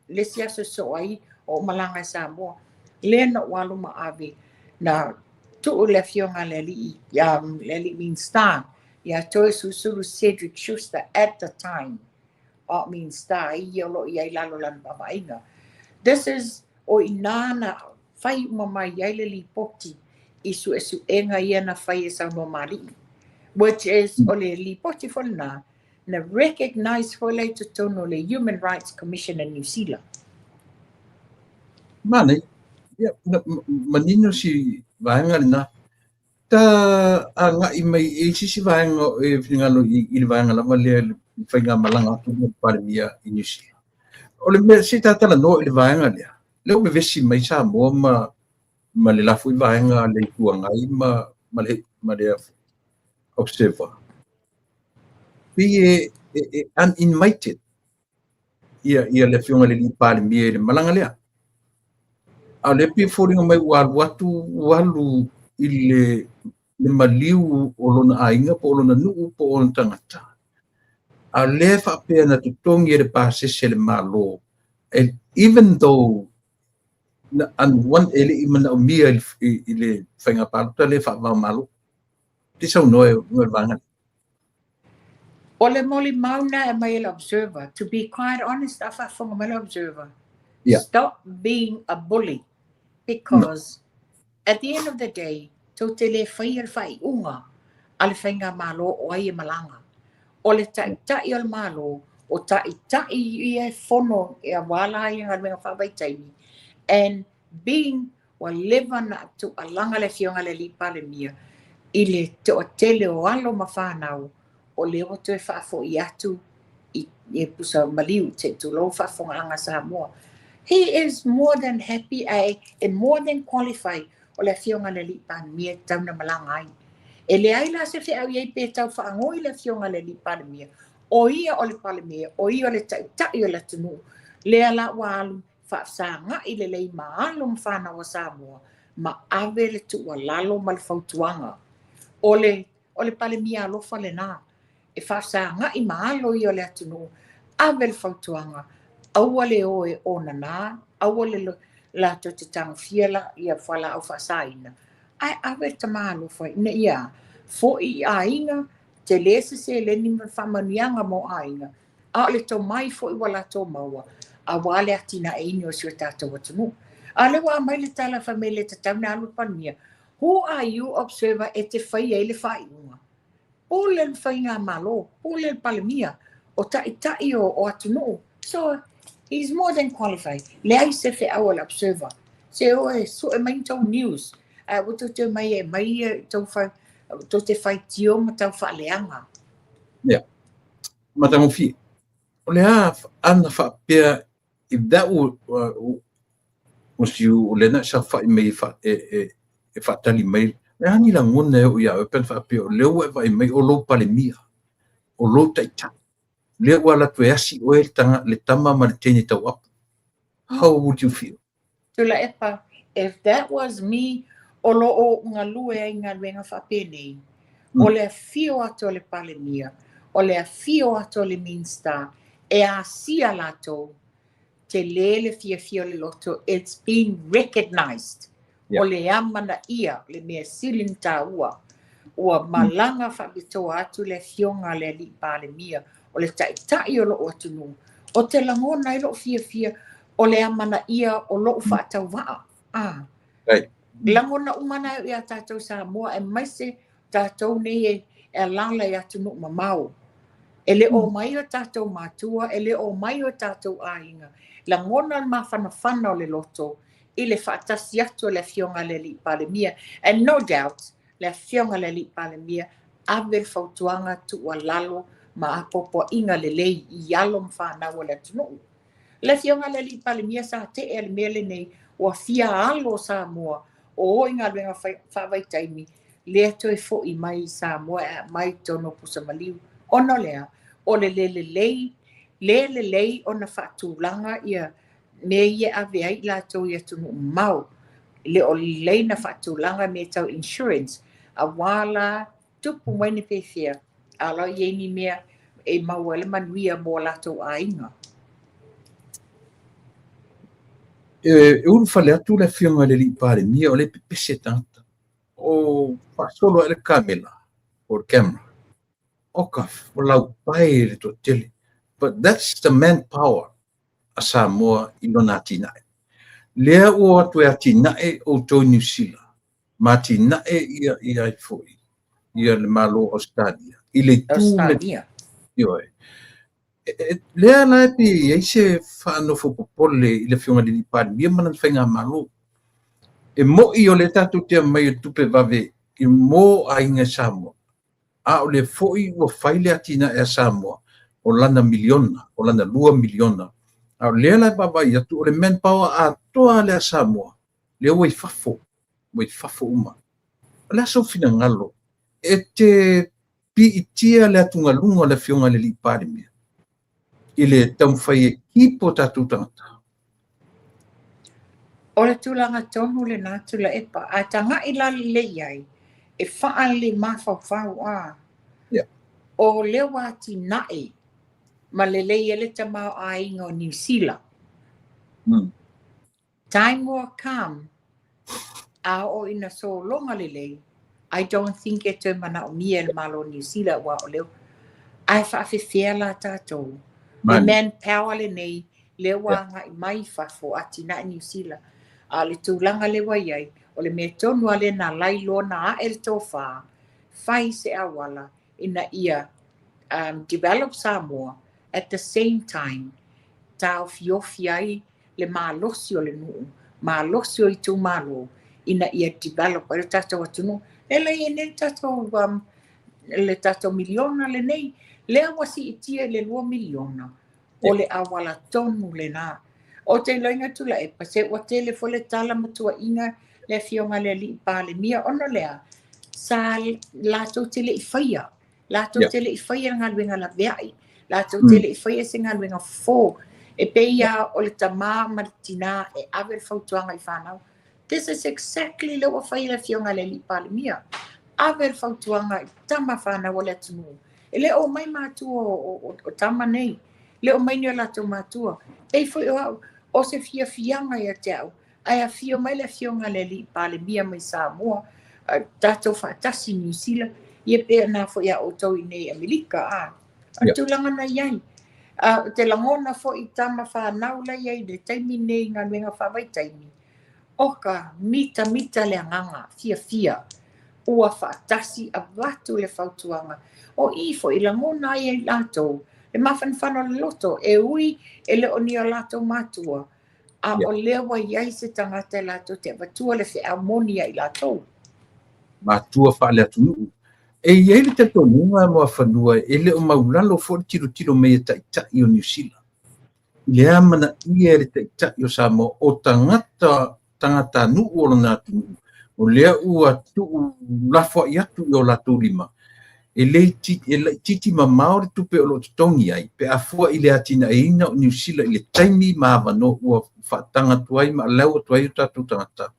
le isi aso so ai o malaga i Samoa. Lea na ou alu ma ave, na tuu le afioga le alii, le alii Minista, ia Toeolesulusulu Cedric Schuster at the time. O Minista ia o lo i ai lalo lana vaavaaiga. This is o i nā na fai uma mai ai le lipoti i suesuega ia na fai e Saunoamali'i. Which is o le lipoti foi lena, na recognize foi lea i totonu o le Human Rights Commission in New Zealand. Manaia. Ia, manino si vaega lena. Ta agai mai e se isi vaega o e finagalo i le vaega lava lea le faigamalaga atu le Palemia i New Zealand. O le mea se i talanoa i le vaega lea, lea ua vevesi mai Samoa ma le la foi vaega le Itu Agai ma le Observer. Pei e uninvited ia le afioga i le Palemia i le malaga lea. A o lea pei e foliga mai ua alu atu ua alu i le maliu o lona aiga po o lona nuu po o lona tagata. A o lea faapea na totogi e le pasese le Malo. And even though na unwan e le i manaomia i le faiga palota le faavao malo. Te saunoa e le vaega. O le molimau na e mai e le Observer, to be quite honest, a faafofoga mai le Observer. Stop being a bully. Because at the end of the day, tou te le faia le faaiuga a le faiga malo o ai e malaga. O le taitai o le malo, o taitai ia e fono e awala ai galuega faavaitaimi. And being ua leva na tuualaga le afioga le alii Palemia i le toatele o alo ma fanau o lea ua toe faafoi atu i pusa maliu te tulou faafogaaga Samoa. He is more than happy ae more than qualified o le afioga le alii Palemia e tatau na malaga ai. E leai la se feau i ai pe tau faagoi le afioga le alii Palemia. O ia o le Palemia, o ia o le taitai o le atunuu. Lea la ua alu faafesagai lelei ma alo ma fanau a Samoa ma ave le tuualalo ma le fautuaga. O le Palemia alofa lena. E faafesagai ma alo ia o le atunuu, ave le fautuaga, aua le o e onana, aua le latou te tagofia la, ia fualaau faasaina. Ae ave le tama alofa ina ia foi i aiga, tele se seleni ma faamanuiaga mo aiga, a o le tomai foi ua latou maua, aua le atinaeina o si o tatou atunuu. A le ua aumai le tala fai mai le tatau na alu le Palemia. Who are you, Observer, e te fai ai le faaiuga? Pule le faiga malo, pule le Palemia, o taitai o atunuu. So, he's more than qualified. Leai se feau o le Observer. Se o e sue mai tau news. A ua tou te mai e mai e tau whai, tou te faitio ma tau faaleaga. Ia. Matagofie. O le a ana faapea, if that was you, o lea na e saofai mai e faatali mai, le a ni lagona e oo ia oe pe ana faapea o lea ua e vaai mai o lou Palemia, o lou taitai, lea ua alu atu e asi oe le tama ma le teine tauapu? How would you feel? Tuilaepa, if that was me, o lo o galue ai galuega faapenei, o le afio atu o le Palemia, o le afio atu o le Minista, e asia latou, tele le fiafia o le loto, it's been recognized. O le amanaia, le mea sili ona taua. Ua malaga faapitoa atu le afioga a le alii Palemia, o le taitai o lou atunuu. O te lagona ai lou fiafia, o le amanaia o lou faatauvaa. Ah. Lagona uma na e ia tātou Samoa, aemaise tātou nei e alala i atunuu mamao. E le o mai o tātou matua, e le o mai o tātou aiga. Lagona le mafanafana o le loto i le faatasi atu o le afioga le alii Palemia. And no doubt, le afioga le alii Palemia, ave le fautuaga tuualalo ma apoapoaiga lelei i alo ma fanau o le atunuu. Le afioga le alii Palemia sa tea le mea lenei, ua fia alo o Samoa, o o i galuega faavaitaimi, lea toe fo'i mai i Samoa e mai tonu o pusa maliu. Ona o lea, o le le lelei, le lelei ona faatulaga ia mea ia ave ai i latou i atunuu mamao. Le o lelei na faatulaga mea tau insurance, auā la tupu mai ni pefea, a lo i ai ni mea e maua ai le manuia mo latou aiga. E ulufale atu le afioga i le alii Palemia o le pepese tagata. O faasolo ai le kamela o le camera. O ka laupae le toatele. But that's the manpower a Samoa i lona atinae. Lea ua atu e atinae outou i Niu Sila, ma atinae ia ai foi, ia le Malo o Australia. I le itu Australia. Ioe. Lea la e pe i ai se faanofo popole i le afioga i le alii Palemia ma lana faigamalo. E mo'i o lea tatou te aumai o tupe vave i mo aiga i Samoa, a o lea foi ua fai le atinae a Samoa o lana miliona, o lana 2 miliona. A o lea la e vaavaai atu o le manpower atoa lea a Samoa, lea ua i fafo, ua i fafo uma. O le a sou finagalo e te piitia le atugaluga o le afioga i le alii Palemia i le taumafai e keep o tatou tagata? O le tulaga tonu lena Tuilaepa, a taga'i la lelei ai, e faale mafaufau a. O lea ua atinae ma lelei ai le tamaoaiga o Niu Sila. Time will come, a oo ina sologa lelei, I don't think e toe manaomia e le Malo o Niu Sila ua o leo. Ae faafefea la tatou. Le manpower lenei, lea ua agai mai i fafo, atinae Niu Sila. A o le tulaga lea ua i ai, o le mea tonu lava lea na lailoa na ae le tofa, fai se auala ina ia develop Samoa at the same time, taofiofi ai le malosi o le nuu, malosi o itumalo, ina ia develop ai le tatou atunuu. E lea i ai nei le tatou miliona lenei, lea ua siitia i le 2 miliona, o le auala tonu lena. O te iloaina Tuilaepa, se ua tele foi le tala ma tuuaiga le afioga le alii Palemia, ona lea, sa latou te le i faia. Latou te le i faia le galuega laveai. Latou te le i faia se galuega fofo. E pei ia o le tamā ma le tinā e ave le fautuaga i fanau. This is exactly le ua fai le afioga le alii Palemia. Ave le fautuaga i tama fanau o le atunuu. E le o mai matua o tama nei. Le o mai ni o latou matua. Pei foi o au, o se fiafiaga ia te au. Ae afio mai le afioga le alii Palemia mai Samoa, tatou faatasi Niu Sila, ia pe na foi a outou i nei Amerika. A, o le tulaga na i ai. A, te lagona foi tama whanau la i ai le taimi nei galuega faavaitaimi. O ka mita mita le agaga, fiafia. Ua faatasi avatu le fautuaga. O i foi lagona ai ai latou, le mafanafana o le loto, e ui e le o ni o latou matua. A o lea ua i ai se tagata e latou te avatua le feau moni ai latou. Matua faale atunuu. E i ai le talitonuga Muafanua e le o maulalo foi le tilotilo mai a taitai o Niu Sila i le amanaia e le taitai o Samoa o tagata tagatanuu o lona atunuu, o lea ua tuulafoai atu i o latou lima, e laitiiti mamao le tupe o lo o totogi ai pe a fua i le atinaeina o Niu Sila i le taimi ma avanoa ua faataga atu ai ma allow atu ai o tatou tagata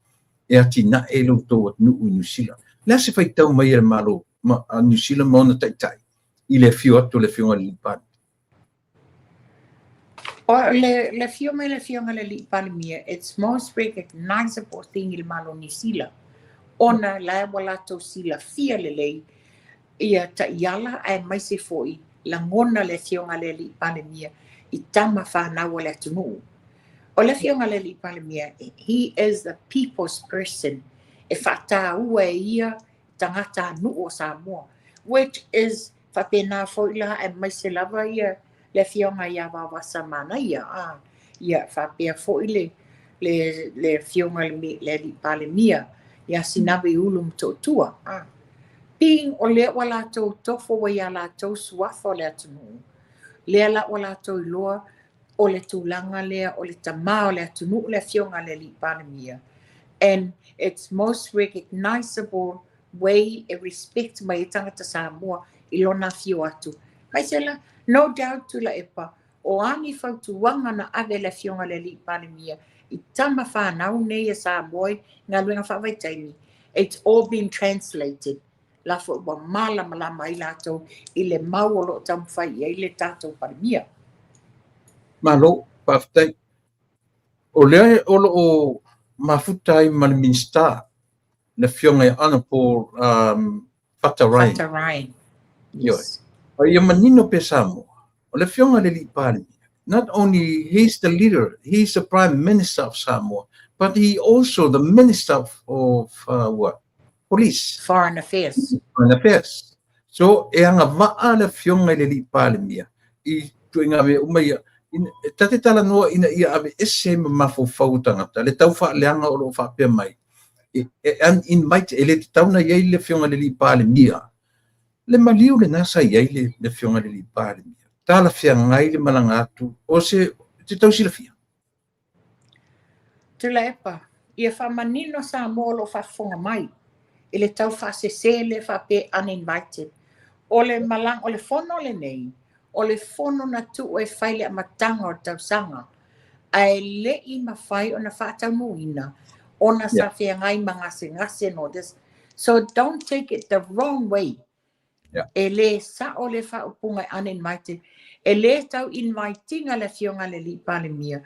e atinae lo outou atunuu i Niu Sila. O le a se faitau mai a le Malo a Niu Sila ma ona taitai i le afio atu o le Afioga i le Alii Palemia? O le afio mai le Afioga i le Alii Palemia, it's most recognizable thing i le Malo o Niu Sila, ona la ua latou silafia lelei ia taiala aemaise foi lagona le Afioga i le Alii Palemia i tama fanau o le atunuu. O le Afioga i le Alii Palemia, he is the people's person. E faataua e ia tagatanuu o Samoa, which is faapena foi la aemaise lava ia le Afioga ia Vaovasa Manaia. Ia faapea foi le Afioga i le Alii Palemia ia Sinave Ulu Motootua. Being o lea ua latou tofo ua ia latou suafa o le atunuu, lea la ua latou iloa o le tulaga lea o le tamā o le atunuu le Afioga i le Alii Palemia. And it's most recognizable way e respect mai ai tagata Samoa i lona afio atu. Mai se la, no doubt Tuilaepa, o a ni fautuaga na ave le Afioga i le Alii Palemia i tama fanau nei e Samoa i galuega faavaitaimi, it's all been translated. La foi ua malamalama ai latou i le mau o lo o taumafai i ai le tatou Palemia. Malo, faafetai. O lea o lo o mafuta ai ma le Minisita, le Afioga ia Honorable Fata Ryan. Fata Ryan. Yes. A ia manino pe Samoa, o le Afioga i le Alii Palemia, not only he's the leader, he's the Prime Minister of Samoa, but he also the Minister of what? Police. Foreign Affairs. Foreign Affairs. So, e agavaa le Afioga i le Alii Palemia i tuaiga mea uma ia, ta te talanoa ina ia aveese ma mafaufau o tagata, le tau faaleaga o lo o faapea mai. E uninvited, e le tatau ona i ai le Afioga i le Alii Palemia. Le maliu lena sa i ai le Afioga i le Alii Palemia. Talafeagai le malaga atu o se te tau silafia. Tuilaepa, ia faamanino Samoa o lo o faafofoga mai i le tau faasese le faapea uninvited. O le malaga, o le fono lenei, o le fono na tuu e fai le amataga o le tausaga, ae le i mafai ona faataunuuina ona sa feagai ma gasegase and all this. So don't take it the wrong way. E le sao le faaupuga uninvited. E le tau invite-ina le Afioga i le Alii Palemia.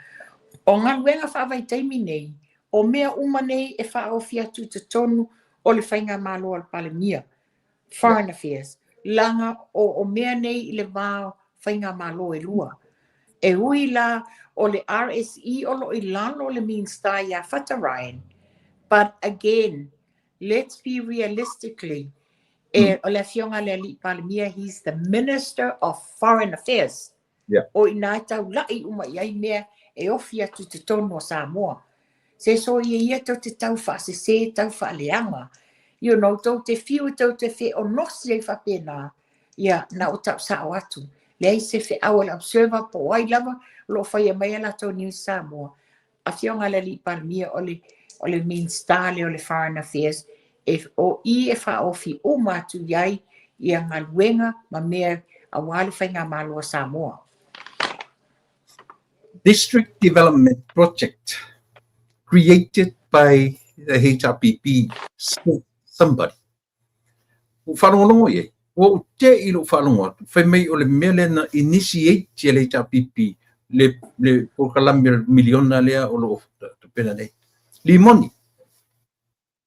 O galuega faavaitaimi nei, o mea uma nei e faaofi atu i totonu o le faigamalo a le Palemia. Foreign Affairs. Laga o mea nei i le va o faigamalo e lua. E ui la o le RSE o lo o i lalo o le Minisita ia Fata Ryan. But again, let's be realistically, o le Afioga i le Alii Palemia, he's the Minister of Foreign Affairs. O ina e taulai uma i ai mea e ofi atu i totonu o Samoa. Se so ia ia tou te tau faasese, tau faaleaga. Tou te fiu tou te feonosi ai faapena, ia na o tau sao atu. Leai se feau a le Observer po o ai lava o lo o faia mai a latou News Samoa. Afioga i le Alii Palemia o le Minisita lea o le Foreign Affairs, e o i e faaofi uma atu i ai ia galuega ma mea aua le faigamalo a Samoa. District Development Project created by the HRPP, somebody. Ua faalogologo i ai. Ua ou te i lou faalogo atu, fai mai o le mea lea na initiate e le HRPP le polokalame o le miliona lea o lo o tapena nei. Limoni,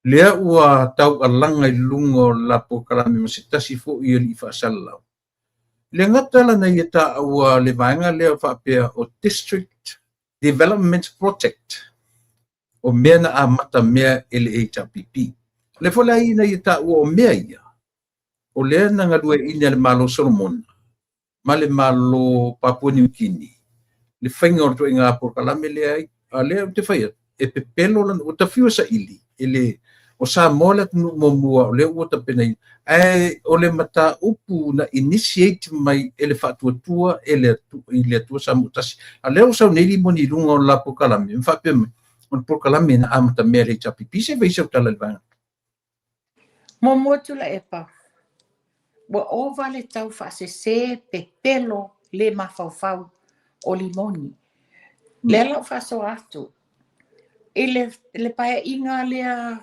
lea ua taualaga i luga o la polokalame ma se tasi foi e alii faasalalau. Le gata la na ia taua le vaega lea faapea o District Development Project o mea na amata mea e le HRPP. Le foi la ina ia taua o mea ia, o lea na galueaiina le Malo Solomona ma le Malo Papua New Guinea, le faiga o le ituaiga polokalame lea ai, a lea ou te fai atu, e pepelo lana, ua tafiu e saili, e le, O Samoa le atunuu muamua o lea ua tapenaina, ae o le mataupu na initiate mai e le Faatuatua e le i le Atua Samoa Tasi. A o lea ua sau nei Limoni i luga o le la polokalame, ma faapea mai, o le polokalame na amatamea e le HRPP. Se i fai sau tala i le vaega. Muamua Tuilaepa, ua ova le tau faasese pepelo le mafaufau o Limoni. Lea la ua faasoa atu i le paeaiga lea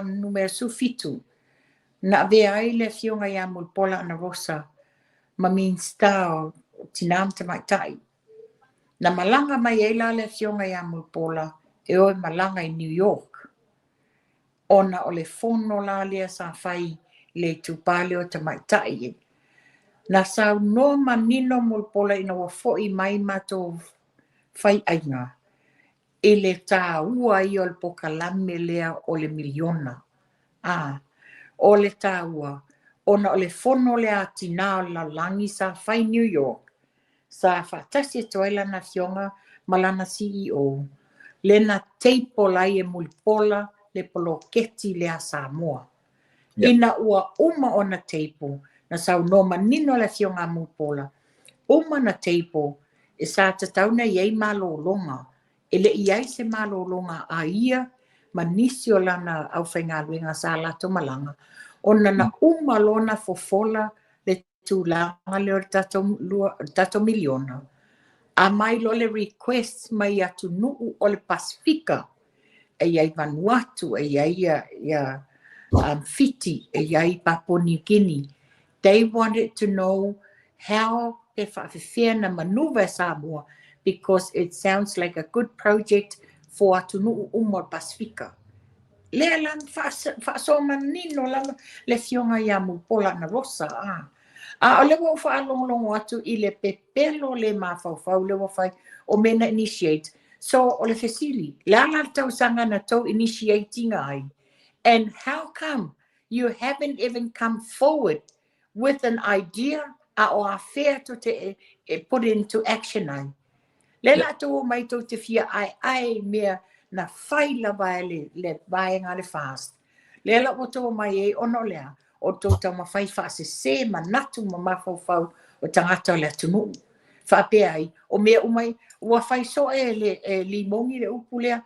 numera 17 na avea ai le afioga ia Mulipola Anarosa ma Minisita o Tina ma Tamaitai. Na malaga mai ai la le afioga ia Mulipola e o e malaga i New York, ona o le fono la lea sa fai le itupa lea o tamaitai. Na saunoa manino Mulipola ina ua foi mai matou faiaiga i le taua ia o le polokalame lea o le miliona. O le taua, ona o le fono lea a tina o le lalolagi sa fai New York, sa faatasi atu ai lana afioga ma lana CEO, le na table ai e Mulipola le poloketi lea a Samoa. Ina ua uma ona table, na saunoa manino le afioga a Mulipola, uma na table, e sa tatau na i ai malologa, e le i ai se malologa a ia ma nisi o lana aufaigaluega sa latou malaga, ona na uma lona fofola le tulaga lea o le tatou miliona, a mai loa le request mai atunuu o le Pasifika, e i ai Vanuatu, e i ai Fiti, e i ai Papua New Guinea. They wanted to know how pe faafefea na manuva e Samoa, because it sounds like a good project for atunuu uma o le Pasifika. Lea la faasoa manino lava le afioga ia Mulipola Anarosa. A o lea ua ou faalogologo atu i le pepelo le mafaufau lea ua fai o mea na initiate. So o le fesili, le a la le tausaga na tou initiate-ina ai? And how come you haven't even come forward with an idea a o afea tou te e put into action ai? Le la tou o mai tou te fia aeae mea na fai lava e le vaega le FAST. Le la ua tou mai ai ona o lea, o tou taumafai faasese manatu ma mafaufau o tagata o le atunuu. Faapea ai, o mea uma ua fai soe e Limoni le upu lea,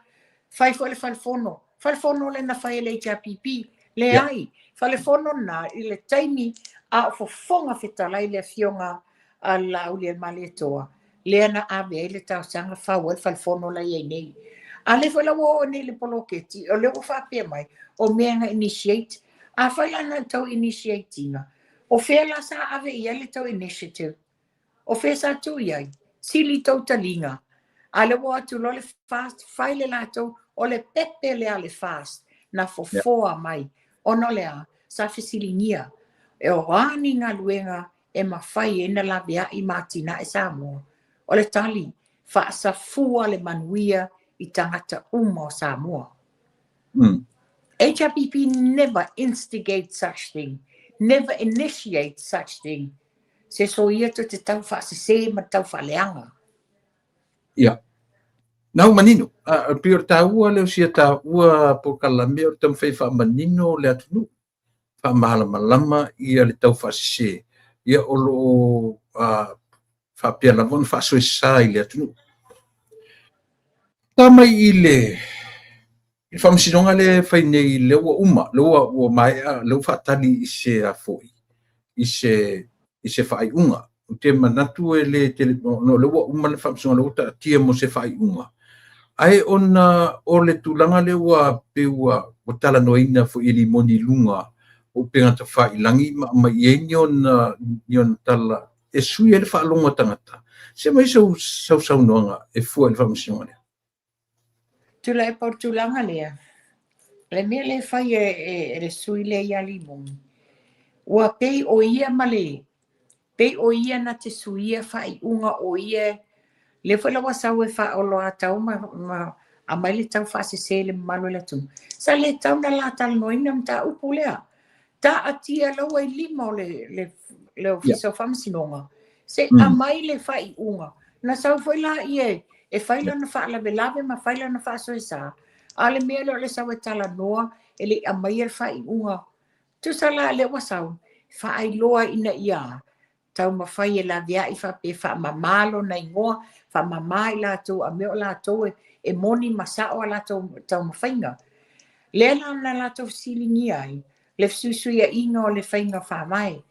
fai foi le falefono. Falefono le na fai e le HRPP, le ai. Falefono na i le taimi a o fofoga fetalai le afioga a Laaulialemalietoa, lea na ave ai le talosaga fau ai le falefono la i ai nei. A le foi la ua oo nei le poloketi, o lea ua faapea mai, o mea na initiate. A fai la na tau initiate-ina, o fea la sa ave i ai le tau initiative? O fea sa tuu i ai? Sili tou taliga. A le ua atu loa le FAST, fai le latou, o le pepe lea le FAST, na fofoa mai. Ona o lea, sa fesiligia, e o a ni galuega e mafai ai na laveai ma atinae Samoa. O le tali, faasafua le manuia i tagata uma o Samoa. HRPP never instigate such thing, never initiate such thing. Se so ia tou te tau faasese ma tau faaleaga. Ia. Nau manino, a pei o le taua lea o sia taua polokalame o le taumafai e faamanino le atunuu, faamalamalama ia le tau faasese, ia o lo o faapea lava ona faasoesa i le atunuu. Ta mai i le faamasinoga lea e fai nei, lea ua uma, lea ua maea, lea ua faatali i se afoi, i se faaiuga. Ou te manatu e le tele, no, lea ua uma le faamasinoga, lea ua taatia mo se faaiuga. Ae ona o le tulaga lea ua pei ua talanoaina foi e Limoni i luga o upega tafailagi ma aumai i ai ni ona tala e sui ai le faalogo a tagata. Se mai sau saunoaga e fua i le faamasinoga lea. Tuilaepa o le tulaga lea, le mea lea e fai e le sui lea ia Limoni, ua pei o ia ma le, pei o ia na te suia faaiuga o ia, lea foi la ua sau e faaoloatau ma aumai le tau faasese le mamalu o le atunuu. Sa le tau na la talanoaina mataupu lea. Taatia laua i lima o le ofisa o faamasinoga, se aumai le faaiuga. Na sau foi la ia e fai lana faalavelave ma fai lana faasoesa. A le mea lea o le sau e talanoa e le i aumaia le faaiuga. Tusa la lea ua sau, faailoa ina ia taumafai e laveai faapea faamama lona igoa, faamama i latou a mea o latou e moni ma sao a latou taumafaiga. Lea la na latou fesiligia ai le fesuisuiaiga o le faiga faavae.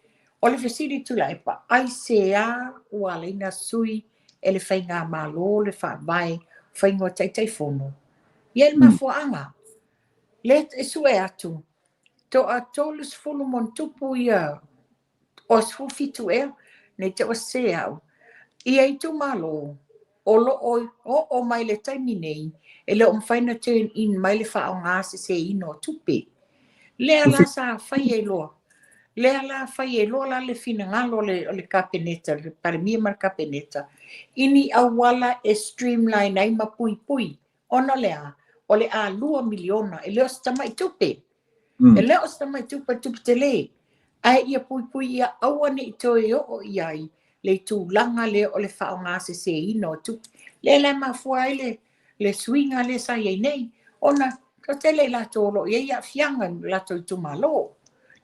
O le fesili Tuilaepa, aisea ua ala ai ona sui e le faigamalo le faavae faiga o Taitaifono? Ia le mafuaaga, lea e sue atu, toa 30 ma ona tupu ia o 17 ea, nei te ua sese au, ia itumalo o lo o oo mai le taimi nei, e le o mafai na turn in mai le faaaoga seseina o tupe. Lea la sa fai ai loa. Lea la fai ai loa la le finagalo o le Kapeneta, le Palemia ma le Kapeneta, i ni auala e streamline ai ma puipui. Ona o le a? O le a 2 miliona, e le o se tamai tupe. E le o se tamai tupe, tupe tele. Ae ia puipui ia aua ne i toe oo i ai le tulaga lea o le faaaoga seseina o tupe. Lea la e mafua ai le suiga lea sa i ai nei, ona toatele i latou o lo o i ai aafiaga i latou itumalo.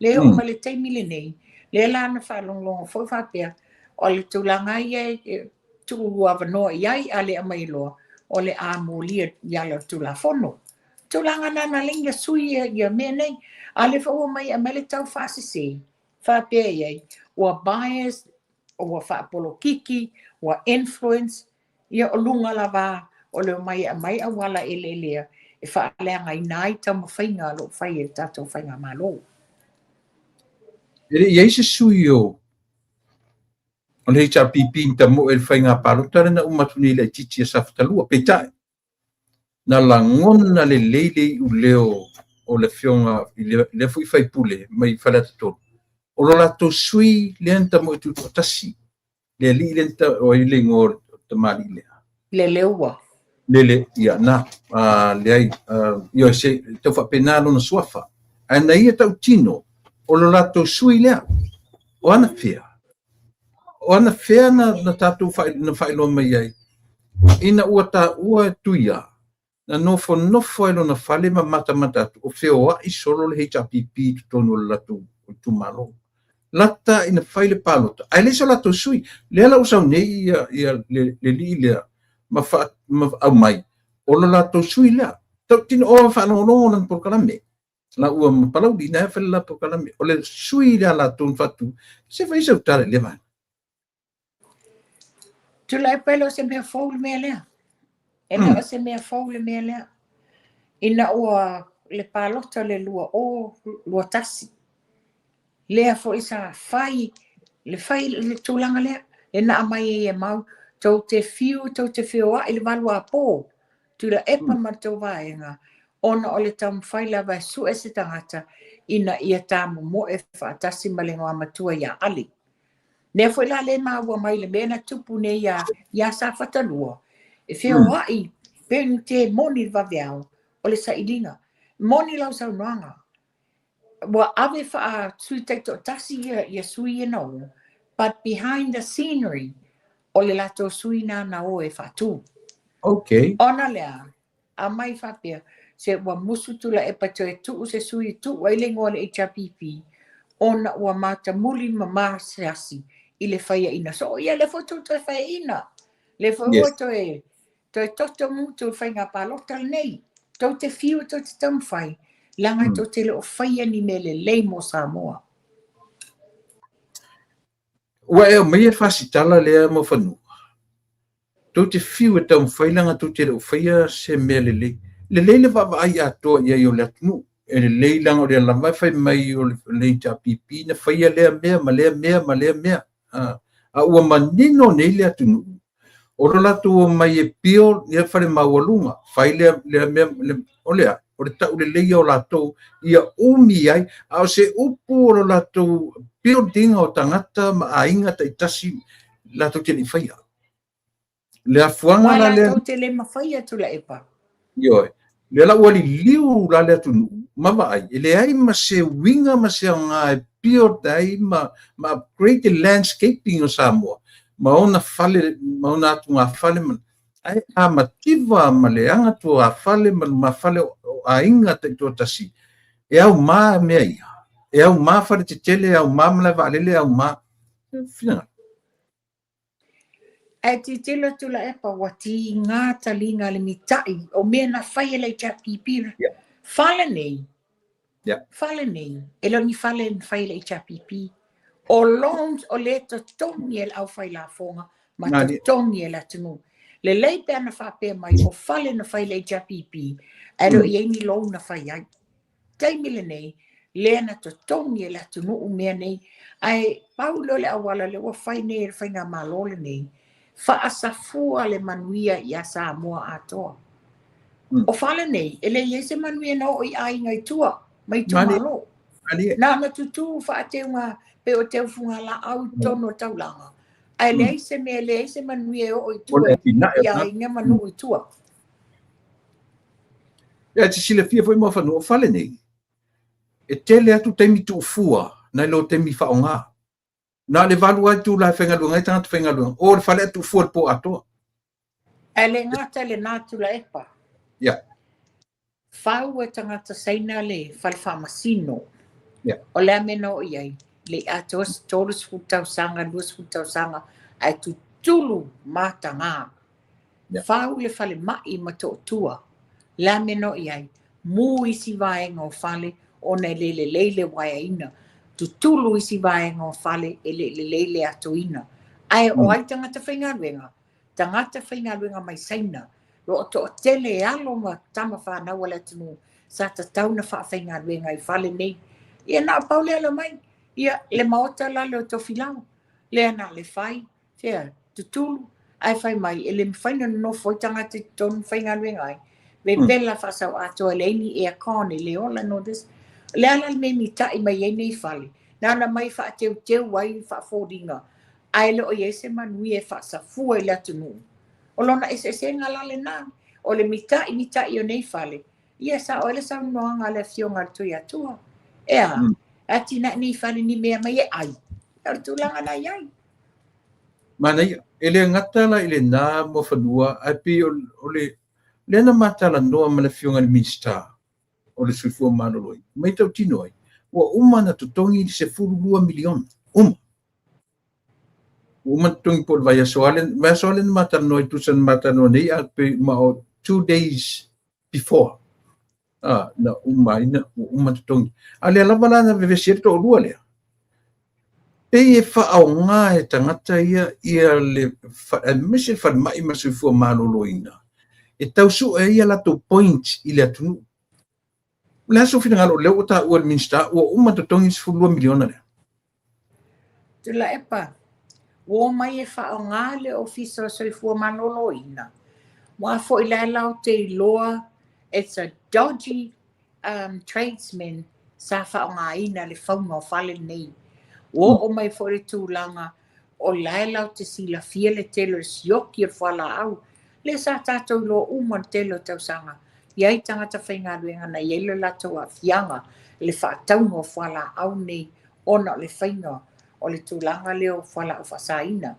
Lea oo mai le taimi lenei, lea la na faalogologo foi faapea, o le tulaga ia e tuu avanoa i ai, a le aumai loa, o le a molia i ala o le Tulafono. Tulaga na na ala sui ia mea nei. A le foi ua mai aumai le tau faasese, faapea i ai, ua bias, ua faapolokiki, ua influence, ia o luga lava o le omai e aumai auala eleelea e faaleagaina ai taumafaiga o lo o fai e le tatou faigamalo. E le i ai se sui o le HRPP ni tamoe le faiga palota le na uma atu nei le itiiti a Safata 2. Peitai, na lagona lelei le iuleo o le afioga i lea foi faipule mai Faleata 3. O lo latou sui lea na tamoe tutoatasi. Le alii lea o ai le igoa o le tamalii lea? Le leua. Lele, ia, na, leai, ia, se, tau faapena lona suafa. Ae na ia tautino, o lo latou sui lea. O ana fea? O ana fea na tatou na faailoa mai ai? Ina ua taua e tuia, na nofonofo ai lona fale ma matamata atu, o feoai solo le HRPP i totonu o le latou itumalo. Lata ina fai le palota, ae le so latou sui. Lea la ua sau nei ia le lii lea, ma aumai, o lo latou sui lea. Tautino o faalogologo lana polokalame. La ua ma Palauli, na e fai la polokalame. O le sui lea latou na faatu, se fai sau tala i le vaega. Tuilaepa, e le o se mea fou le mea lea. E le o se mea fou le mea lea. Ina ua le palota le 2021. Lea foi sa fai le fai le tulaga lea. Le na aumai ai e mau, tou te fiu, tou te feoai le 8 apo. Tuilaepa ma le tou vaega, ona o le taumafai lava e sue se tagata ina ia tamomoe faatasi ma le igoamatua ia Ali. Lea foi la le maua mai le mea na tupu nei ia Safata 2, e feoai pe ni te moni le vaveao o le sailiga. Moni lau saunoaga. Ua ave faa sui taitoatasi ia sui ia na o, but behind the scenery, o le latou sui na o e faatu. Ona lea, a mai faapea, se ua musu Tuilaepa toe tuu se sui tuu ai le igoa le HRPP, ona ua matamuli ma masiasi i le faiaina. So, ia le foi tu toe faiaina. Le foi ua toe toto mutu le faiga palota lenei. Tou te fiu, tou te taumafai, leaga tou te le o faia ni mea lelei mo Samoa. Ua e aumai e fasitala lea mo fanua. Tou te fiu e taumafai leaga tou te le o faia se mea lelei. Lelei le vaavaai atoa i ai o le atunuu. E lelei leaga o lea lava e fai mai o le HRPP na faia lea mea ma lea mea ma lea mea. A ua manino nei le atunuu. O lo latou o mai e pio ia fale maualuga. Fai lea, lea mea, o lea, o le tau lelei o latou ia umi ai. A o se upu o lo latou building o tagata ma aiga taitasi latou te le i faia. Le afuaga la lea. Latou te le mafaia Tuilaepa. Ioe. Lea la ua liliu la le atunuu ma vaai, e leai ma se uiga ma se aoga e build ai ma upgrade the landscaping o Samoa ma ona fale ma ona atugafale ma ae a mativa ma leaga tuafale ma lumafale o aiga taitoatasi. E aumā mea ia. E aumā fale tetele, e aumā malae vaalele, e aumā. Finagalo. Ae tilotilo Tuilaepa ua tiga taliga le mita'i o mea na fai e le HRPP. Fale nei, fale nei, e le o ni fale na fai e le HRPP. O loans o lea e totogi e le aufailafoga ma totogi e le atunuu. Lelei pe ana faapea mai o fale na fai e le HRPP, ae le o i ai ni loan na fai ai. Taimi lenei, lea na totogi e le atunuu mea nei, ae pau lea o le auala lea ua fai nei e le faigamalo lenei, faasafua le manuia ia Samoa atoa. O fale nei, e le i ai se manuia na oo i aiga i tua, ma itumalo. Na ona tutū faateuga pe o teufugalaau i totonu o le taulaga, ae leai se mea, leai se manuia e oo i tua i aiga ma nuu i tua. Ia, e te silafia foi Muafanua, o fale nei, e tele atu taimi tuufua nai lo taimi faaaoga. Na o le 8 lava itula e faigaluega ai tagata faigaluega, o le fale ae tuufua i le po atoa. Ae le gata i lena Tuilaepa. Fau e tagata Saina le fale faamasino. O le a mea na oo i ai? Le i atoa se 30 tausaga, 20 tausaga, ae tutulu mataga. Fau le falemai i Motootua. Le a mea na oo i ai? Mu isi vaega o fale ona e le lelei le uaeaina. Tutulu isi vaega o fale e le lelei le atoina. Ae o ai tagata faigaluega? Tagata faigaluega mai Saina. Lo o toatele alo ma tama fanau a le atunuu sa tatau na faafaigaluega i fale nei. Ia na o pau lea le omai. Ia le maota la le o Tofilau. Lea na le fai, fea, tutulu, ae fai mai e le mafai na nonofo ai tagata i totonu faigaluega ai. Vevela faasau atoa e leai ni aircon e le ola no this. O le a la le mea e mita'i mai ai nei fale? Na ona mai faateuteu ai faafoliga, ae le o i ai se manuia e faasafua i le atunuu. O lona eseesega la lena, o le mita'i mita'i o nei fale, ia sao ai le saunoaga a le afioga a le Tuiatua. E a, atinae nei fale ni mea mai e ai. O le tulaga na i ai. Manaia, e le gata la i lena Muafanua, ae pei o le lea na ma talanoa ma le afioga i le Minisita o le Soifua Maloloina, mai tautino ai, ua uma na totogi le $12 miliona, uma. Ua uma na totogi po o le vaiaso lava lea, vaiaso lava lea na ma talanoa ai, tusa na ma talanoa nei, a pe ma o 2 days before, na uma ai na, ua uma totogi. A lea lava la na vevesi ai le toalua lea, pei e faaaoga e tagata ia ia le aemaise le falemai ma le soifua maloloina e tau sue ai ia latou point i le atunuu. O le a sou finagalo o lea ua taua e le Minisita ua uma totogi le $12 miliona lea? Tuilaepa, ua omai e faaaoga le Ofisa o Soifua Maloloina. Ua foi la lao te iloa, it's a dodgy tradesman sa faaaogaina le fauga o fale nei. Ua oo mai foi le tulaga o lae lao te silafia le tele o le sioki o le fualaau. Lea sa tatou iloa uma le tele o tausaga. I ai tagata faigaluega na i ai le latou aafiaga le faatauga o fualaau nei ona o le faiga o le tulaga lea o fualaau faasaina.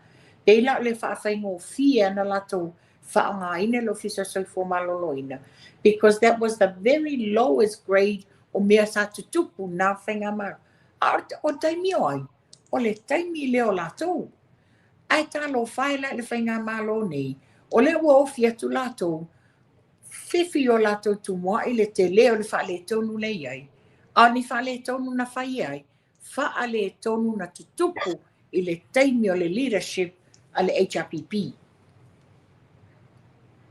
Pei la o le faafaigofie ana latou faaaogaina le Ofisa o Soifua Maloloina because that was the very lowest grade o mea sa tutupu na faigamalo. A o taimi o ai? O le taimi lea o latou. Ae talofa e la i le faigamalo nei, o lea ua ofi atu latou, fifi o latou tumuai le tele o le faaletonu lea i ai. A o ni faaletonu na fai ai, faaletonu na tutupu i le taimi o le leadership a le HRPP.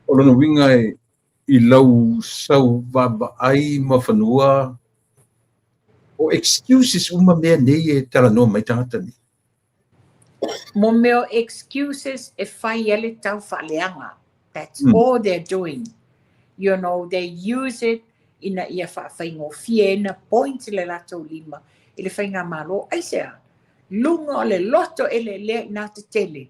O lona uiga e i lau sau vaavaai Muafanua, o excuses uma mea nei e talanoa mai tagata nei. Mo mea o excuses e fai ai le tau faaleaga. That's all they're doing. They use it ina ia faafaigofie ai na point le latou lima i le faigamalo. Aisea? Luga o le loto e lelea i nā tetele.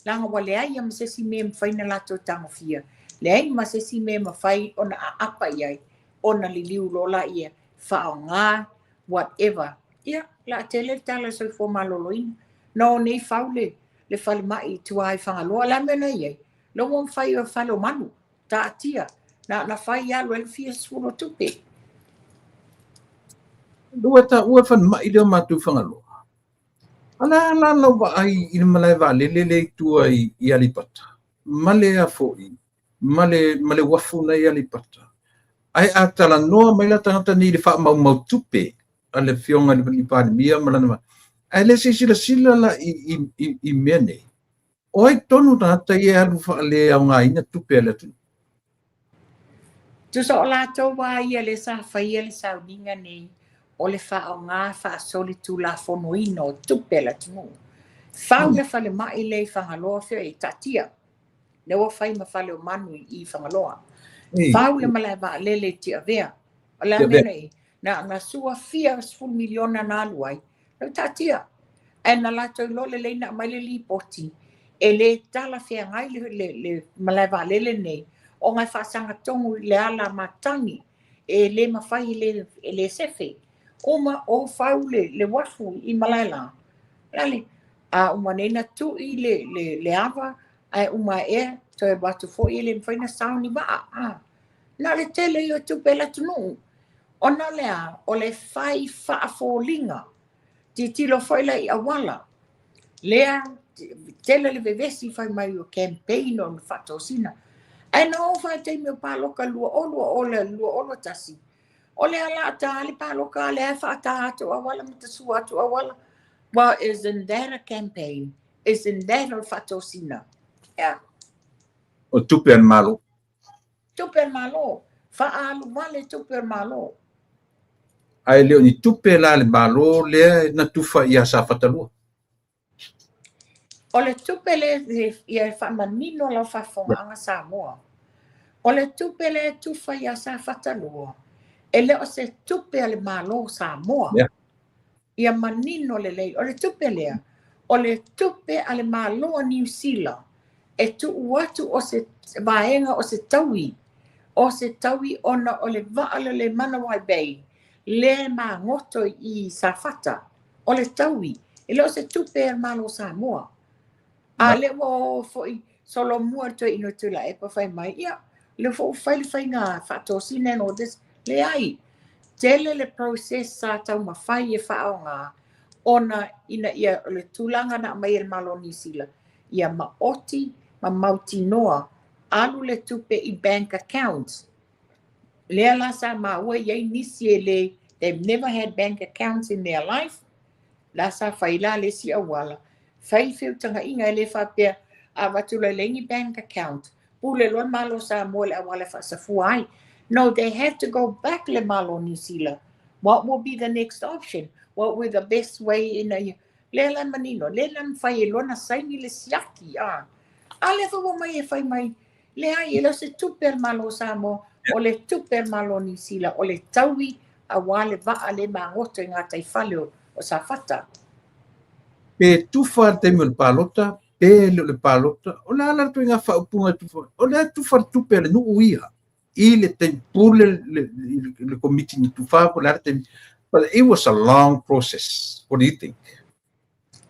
Leaga ua leai ma se isi mea e mafai ona latou tagofia. Leai ma se isi mea e mafai ona aapa i ai, ona liliu loa laia, faaaoga, whatever. Ia, la tele le tala o le soifua maloloina. Na o nei fau le falemai i tua i Fagaloa. Le a mea na i ai? La ua mafai o fale o manu, taatia. Na fai alu ai le fia sefulu o tupe. Ua taua le falemai lea o matou i Fagaloa. A o le a la lau vaai i le malae vaalele lea i tua i Aleipata ma le foi ma le uafu na i Aleipata? Ae a talanoa mai la tagata nei i le faamaumau tupe a le afioga i le Palemia ma lana, ae le se silasila la i mea nei. O ai tonu tagata ia e alu faaleaogaina tupe a le atunuu? Tusa o latou a ia le sa faia le sauniga nei, o le faaaoga faasolitulafonoina o tupe a le atunuu. Fau le falemai le i Fagaloa fea e taatia. Le ua fai ma fale o manu i Fagaloa. Fau le malae vaalele i Tiavea. O le a mea nei? Na sua fia 10 miliona na alu ai. Le taatia. Ae na latou iloa lelei na aumai le lipoti e le talafeagai le malae vaalele nei ona e faasagatonu i le ala matagi e le mafai e le sefe. Uma o fau le uafu i Malaela. Lale, a uma nei na tui le ava, ae uma ea toe alu atu foi e le mafai na sao ni vaa. Ah. Na le tele i o tupe le atunuu. Ona o le a, o le fai faafoliga. Titilo foi la i auala. Lea, tele le vevesi fai mai o campaign o le faatosina. Ae na o faataimi o paloka 2020 le 2021. O le ala a ta le paloka le faata atu auala ma tasua atu auala. Well, isn't that a campaign? Isn't that o le faatosina? Yeah. O tupe a le Malo. Tupe a le Malo. Faaalu vale tupe a le Malo. Ae le o ni tupe la le Malo lea na tufa ia Safata 2. O le tupe le ia faamanino lau faafofogaaga Samoa. O le tupe le tufa ia Safata 2, e le o se tupe a le Malo Samoa. Ia manino lelei. O le tupe lea, o le tupe a le Malo a Niu Sila e tuu atu o se vaega o se taui. O se taui ona o le vaa le le Manawai Bay le magoto i Safata. O le taui. E le o se tupe a le Malo Samoa. A le ua o foi solomua le toe ino tula e pa fai mai. Ia, le fo fai le faiga faatosina and all this. Leai. Tele le process sa taumafai e faaaoga ona ina ia o le tulaga na aumai e le Malo o Niu Sila ia maoti ma mautinoa alu le tupe i bank accounts. Lea la sa maua i ai nisi e le, they've never had bank accounts in their life. La sa fai la le si auala. Fai feutagaiga e le faapea a avatu loa e leai ni bank account. Pule loa le Malo Samoa le auala e faasafua ai. No, they had to go back le Malo Niu Sila. What will be the next option? What will be the best way ina ia? Lea la manino, lea la mafai e loa na saini le siaki. Ah. A lea foi ua mai e fai mai, leai, e le o se tupe a le Malo Samoa, o le tupe a le Malo Niu Sila, o le taui auā le vaa le magoto i gataifale o Safata. Pe tufa le taimi o le palota, pe le o le palota, o le a la le ituaiga faaupuga e tufa? O le a tufa le tupe a le nuu ia. I le taimi pule le komiti na tufa po o le a le taimi. But it was a long process. What do you think?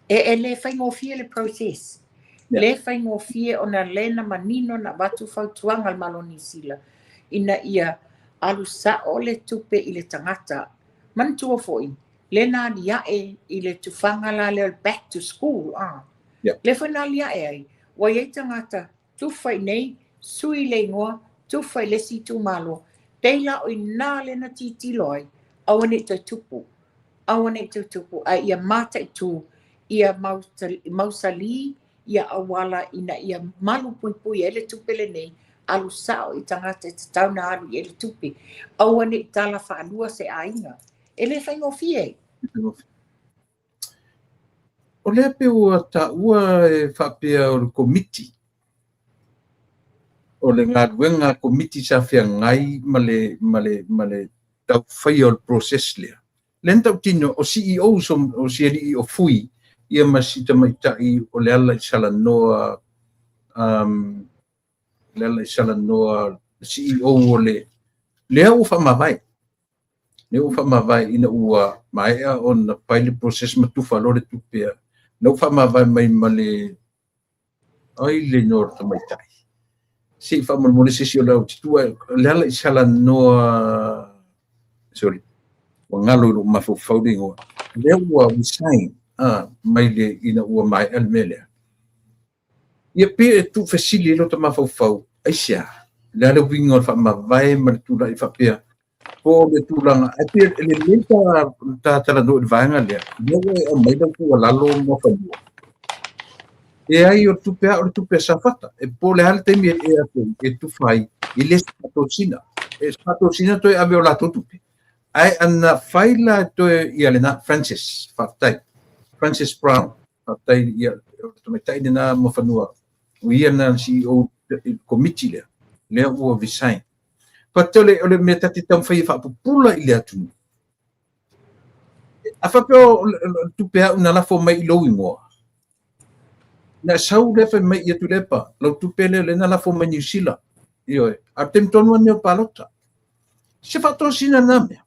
E le faigofie le process. Le faigofie ona le na manino na avatu fautuaga a le Malo Niu Sila ina ia alu sao le tupe i le tagata. Manatua foi, le na aliae i le tufaga la lea o le back to school. Ah. Le foi na aliae ai, ua iai tagata tufa i nei, sui le igoa, tufa i le isi itumalo. Pei la o i ina le na titilo ai, aua nei toe tupu. Aua nei toe tupu. Ae ia mataitu, ia mausali, ia auala ina ia malu puipui ai le tupe lenei, alu sao i tagata e tatau na alu i ai le tupe. Aua nei tala faalua se aiga. E le faigofie. O lea pe ua taua e faapea o le komiti. O le galuega komiti sa feagai ma le taufaia o le process lea. Le na tautino o CEOs o si alii o Fui ia ma si tamaitai o le ala i salanoa le ala i salanoa CEO o le lea ua faamavae. Lea ua faamavae ina ua maea ona fai le process ma tufa loa le tupe. Na ua faamavae mai ma le ai le igoa o le tamaitai. Se i faamolemole se isi o le autitua le ala i salanoa, sorry. Ua galo i lou mafaufau le igoa. Lea ua resign mai le ina ua maea le mea lea. Ia pei e tuufesili ai lota mafaufau, aisea? O le a le uiga o le faamavae ma le tulai faapea po o le tulaga, ae pei e lelei ta talanoa i le vaega lea, lea ua e aumai lau tuualalo Muafanua. Leai, o le tupe a o le tupe a Safata. E po o le a le taimi e tufa ai, e le se faatosina. E se faatosina toe ave o latou tupe. Ae ana fai la toe ia lena Francis, faafetai. Francis Brown, faafetai ia o le tamaitai lena Muafanua. O ia na CEO i le komiti lea, lea ua resign. But o le mea ta te taumafai e faapupula i le atunuu. A faapea o le tupe a'u na lafo mai i lou igoa, na e sau lea fai mai ia Tuilaepa, lau tupe lea lea na lafo mai Niu Sila. Ioe, a o le taimi tonu lava lenei o palota. Se faatosina lena mea.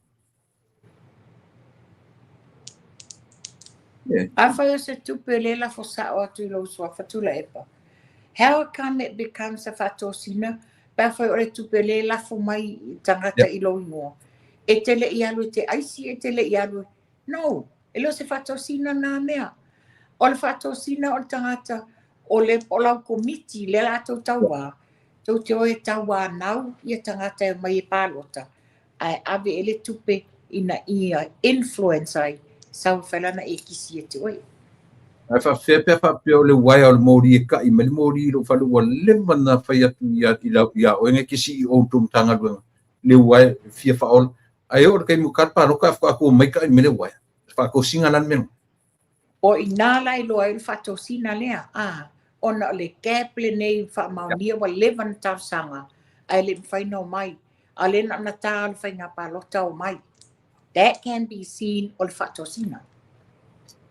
Afai o se tupe lea e lafo sa'o atu i lou suafa Tuilaepa, how come it becomes a faatosina pe afai o le tupe lea e lafo mai i tagata i lou igoa? E te le i alu e te aisi, e te le i alu e... No, e le o se faatosina na mea. O le faatosina o le tagata o le o lau komiti lea la tou tauā, tou te o e tauanau ia tagata e omai e palota, ae ave i ai le tupe ina ia influence ai, sau e fai lana ekisi ia te oe. Ae faafefea pe a faapea o le uaea o le moli e kai mai le moli i lou fale ua leva ona fai atu ia, ia oe na e te CEO i tou Matagaluega le uaea e fia faaola ae oo i le taimi o ta palota ae faatoa tua mai kai mai le uaea. Faatosina la le mea lena. O i ina la e iloa ai o le faatosina lea, a, ona o le gap lenei faamaonia ua leva ona talosaga ae le i mafai ona omai. A o lea na ona ta o le faiga palota omai. That can be seen o le faatosina.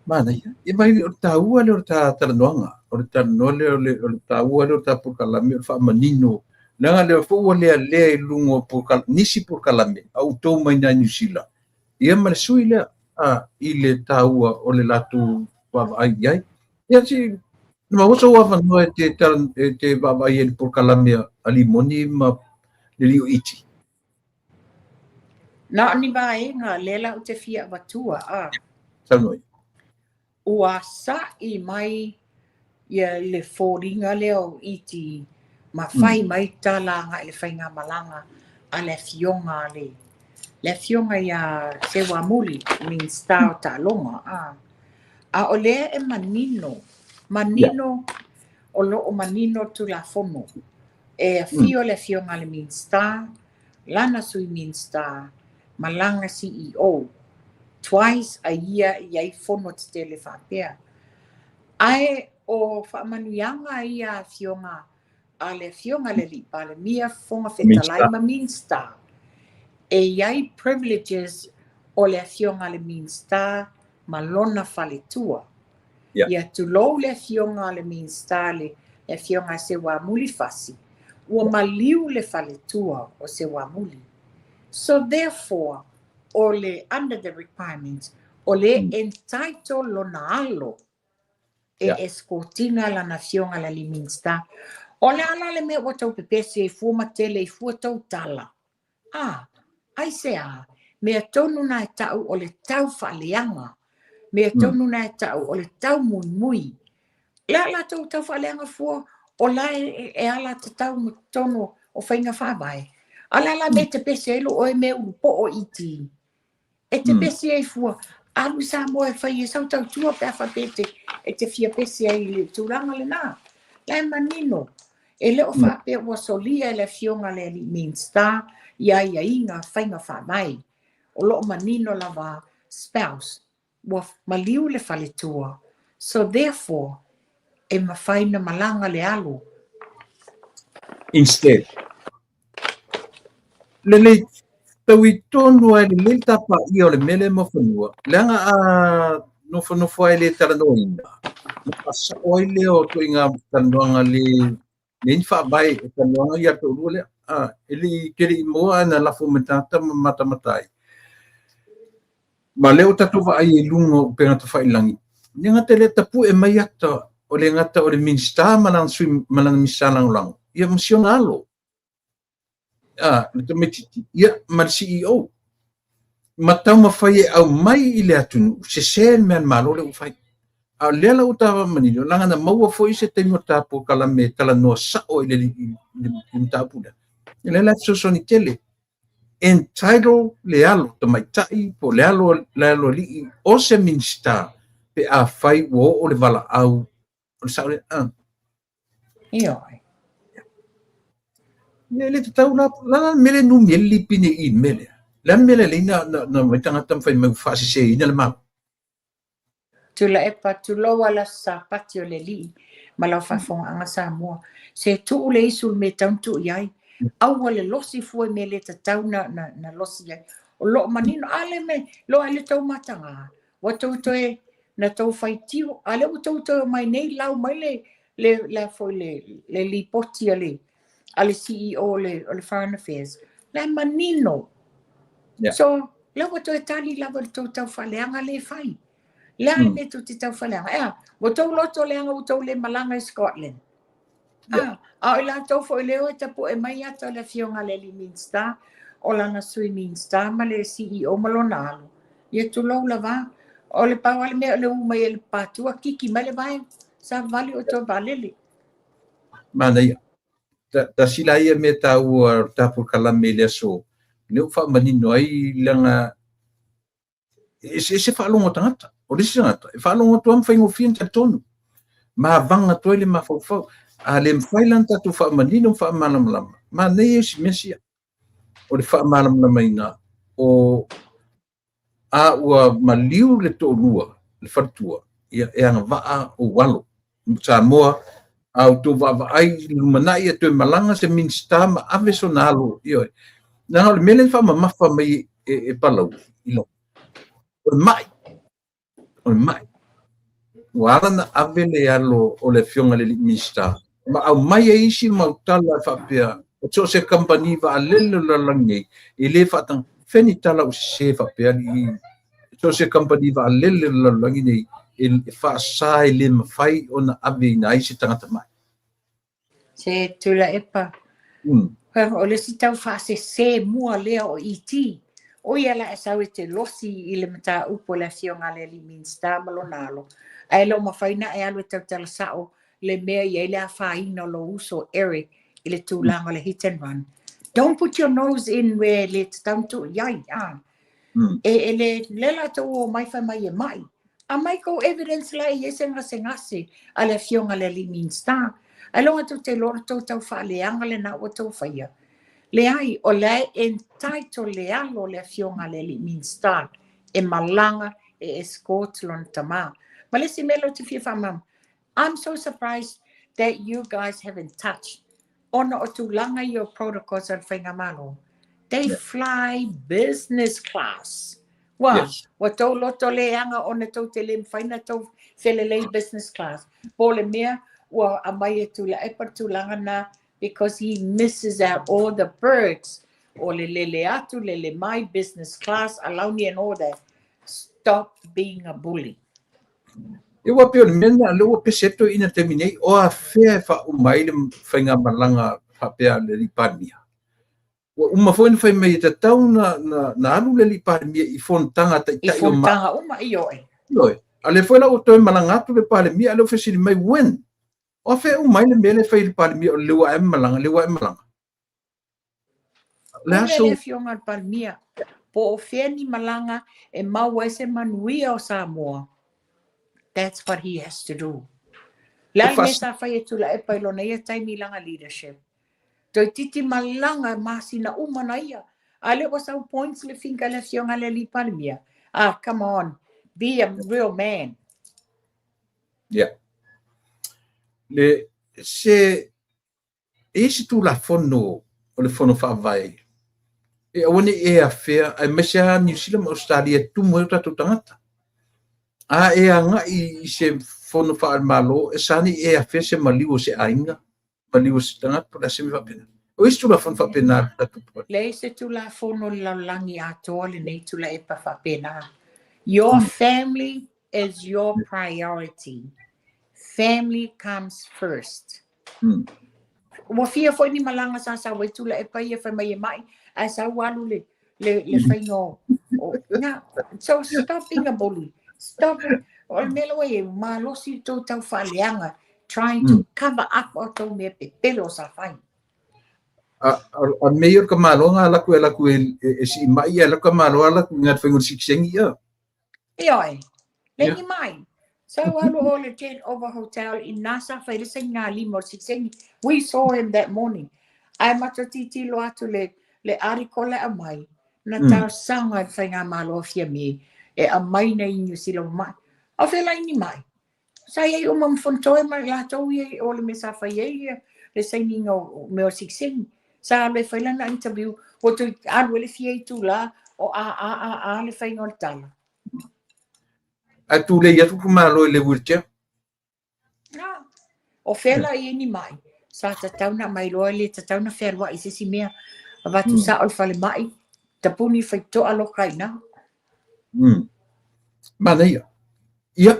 Manaia. Ia mai o le taua lea o le ta talanoaga. O le talanoa lea o le taua lea o le ta polokalame o le faamanino. Leaga lea foi ua lealea i luga o polokalame, nisi polokalame a outou mai i Niu Sila. Ia ma le sui lea a, i le taua o le latou vaavaai i ai. Ia si maua sou avanoa e te, e te vaavaai ai i le polokalame a Limoni ma le Lio Iti. Na o ni vaega lea la ou te fia avatua a. Saunoa. Ua sa'i mai ia le foliga lea o Iti ma fai mai tala agai i le faigamalaga a le afioga a le le afioga ia Seuamuli, Minisita o Taaloga a. A o lea e manino, manino o lo o manino le Tulafono. E afio le afioga a le Minisita, lana Sui Minisita ma lana CEO twice a year e i ai fono tetele faapea. Ae o faamanuiaga ia a afioga a le afioga i le Alii Palemia, Fofoga Fetalai ma Minisita, e i ai privileges o le afioga a le Minisita ma lona faletua. Ia tulou le afioga a le Minisita le afioga a Seuamuli Fasi, ua maliu le faletua o Seuamuli. So therefore, o le under the requirements, o le entitle lona alo e escort ina lana afioga le alii Minisita. O le a la le mea ua tau pepesi ai fua ma tele ai fua tou tala? A, aisea? Mea tonu na e ta'u o le tau faaleaga. Mea tonu na e ta'u o le tau muimui. Le a latou tau faaleaga fua o la e ala tatau ma totonu o faiga faavae. A o le a la mea e te pese ai lou oe mea ulu po'o iti? E te pese ai fua, alu i Samoa e fai ai sau tautua pe a faapea e te fia pese ai i le tulaga lena. La e manino, e le o faapea ua solia e le afioga a le alii Minisita ia aiaiga faiga faavae. O lo o manino lava spouse, ua maliu le faletua. So therefore, e mafai na malaga le alo. Instead. Lelei, taui tonu ai lelei le tapaia o le mea lea mo fanua, leaga a nofonofo ai le talanoaina, na faasao ai lea o ituaiga talanoaga le le ni faavae o talanoaga ia toalua lea. A, e le i te le i maua ae na lafo mai tagata ma matamata ai. Ma lea ua tatou vaai i luga o upega tafailagi, le gata lea tapue mai ata o le gata o le Minisita ma lana sui ma lana Minisita lagolago, ia ma si ona alo. A, le tamaitiiti, ia ma le CEO. Ma taumafai e aumai i le atunuu, sese le mea a le Malo lea ua fai. A o lea la ua ta manino, leaga na maua foi se taimi o ta polokalame e talanoa sao i le mataupu lea. O lea la e fesoasoani tele. Entitle le alo tamaitai po o le alo alii o se Minisita pe afai ua oo le valaau o le sao lea. Ioe. E le tatau la, la le mea lea e numi ai le lipine i le mea lea. Le a le mea lea lea na omai tagata ma fai mai ua faaseseina le Malo. Tuilaepa, tulou a le Aso Sapati o le Alii ma lau faafofogaaga Samoa. Se tuu le isu i le mea e tatau ona tuu i ai. Aua le losi fua i mea le tatau na losi ai. O lo o manino, a le mea, loa i le tou mataga, ua tou toe, na tou faitio, a lea ua tou toe omai nei lau mai le, le, le, foi le, le lipoti a le, a le CEO o le Foreign Affairs. La manino. Yeah. So, lea ua toe tali lava le tou taufaaleaga le fai. Le a le mea tou te taufaaleaga. Ea, ua tou loto leaga ua tou le malaga i Scotland. Yeah. Ah, a o i latou foi lea o e tapu'e mai ata o le afioga a le alii Minisita, o lana sui Minisita ma le CEO ma lona alo. Ia tulou lava. O le pau lava le mea o le u mai e le patua, kiki mai le vae, savavali o toe vaalele. Manaia. Tasi la ia mea taua o le ta polokalame i le aso, lea ua faamanino ai leaga e eseese faalogo a tagata. O le isi tagata, e faalogo atu lava ma faigofie ona talitonu. Ma avaga atu ai le mafaufau. A le mafai la ona tatou faamanino ma faamalamalama, manaia isi mea sia. O le faamalamalamaina o a ua maliu le toalua, le faletua, ia e agavaa ou alo. Samoa, a outou vaavaai i le lumanai e toe malaga se Minisita ma ave sona alo, ioe. Leaga o le mea lea na faamamafa mai e Palauli, i lau, o le mai, o le mai. Ua ala na ave le alo o le afioga i le alii Minisita, ma aumai ai isi mau tala e faapea, o so o se kamupani vaalele o le lalolagi nei, e le faataga, fea ni tala ua sese faapea alii, so o se kamupani vaalele o le lalolagi nei, e faasa e le mafai ona aveina ai se tagata mai. Se Tuilaepa, o le isi tau faasese mua lea o ET. O ia la e sau e te losi i le mataupu o le afioga a le alii Minisita ma lona alo. Ae le o mafai na e alu e tautala sao le mea i ai le afaina o lou uso Eric i le tulaga o le hit and run. Don't put your nose in where le tatau ona tuu i ai. Ah. E le, le latou o mai fai mai e mai. A mai kou evidence la e i ai se gasegase a le afioga le alii Minisita. Ae loga tou te iloa o le tou tau faaleaga lena ua tou faia. Leai, o la e entitle le alo o le afioga le alii Minisita e malaga e escort lona tama. Ma le isi mea lea ou te fia faamalamalama, I'm so surprised that you guys haven't touched ona o tulaga ia o protocols a le Faigamalo. They fly business class. Ua, ua tou loto leaga ona tou te le mafai na tou felelei business class. Po o le mea ua aumai e Tuilaepa le tulaga na because he misses out all the perks o le lele atu, lele mai, business class, alauni and all that. Stop being a bully. E ua pei o le mea lena lea ua pese ai le toeaina i le taimi nei, o afea e faauma ai le faigamalaga faapea a le alii Palemia. Ua uma foi ona fai mai e tatau na alu le alii Palemia i fonotaga a I taitai o ma. fonotaga uma, ioe. Ioe. A lea foi la ua toe malaga atu le Palemia, a lea ua fesili mai when? O afea e uma ai le mea lea e fai e le Palemia o le ua e malaga, le ua e malaga. Le Pule aso le afioga a le Palemia, po o fea ni malaga e maua ai se manuia o Samoa. That's what he has to do. Le a le mea sa fai e Tuilaepa i lona ia taimi i lana leadership. Toeitiiti malaga masina uma na ia. A lea ua sau points le finger le afioga le alii Palemia. Ah, come on. Be a real man. Yeah. Le se e isi Tulafono o le Fono Faavae e aua ne i e afea, aemaise lava Niu Sila ma Ausetalia e tumu ai o tatou tagata. A e agai i se fono faale-Malo, e sa ne i e afea se maliu o se aiga, maliu o se tagata, po o le a se mea faapena. O isi Tulafono faapena a le tatou Palemene. Leai se Tulafono o le lalolagi atoa lenei Tuilaepa faapena. Your family is your priority. Family comes first. Ua fia foi ni malaga sa sau ai Tuilaepa ia fai mai e mai, ae sau alu le faiga o Na, so stop being a bully. Stop it. O le mea la ua i ai, ua malosi le tou tau faaleaga, trying to cover up o tou mea pepelo sa fai. A mea ia o le ka malo nga alaku e alaku e sii mai ia alaku ka malo alaku i nga faiga o le sikisengi ia. Ioe, le ni mai. Sa ua alu o le Jet Over Hotel i nā sa fai le saina lima o le sikisengi. We saw him that morning. Ae matou titilo atu le article le aumai, na talosaga i le faigamalo a Fiame e aumai nei i Niu Sila ua mai. A o fea la i ni mai? Sa i ai uma ma Fonotoe ma i latou ia i o le mea sa fai ai ia le sainiga o mea o sikisengi. Sa alu e fai lana interview, ua toe alu ai le fia itula o a a a a le faiga o le tala. Ae tulei atu ka malo i le wheelchair. Na, o fea la i ai ni mai? Sa tatau na aumai loa, e le tatau na fealuai i se isi mea. Avatu sao i le falemai, tapuni faitotoa loka i ina. Manaia. Ia,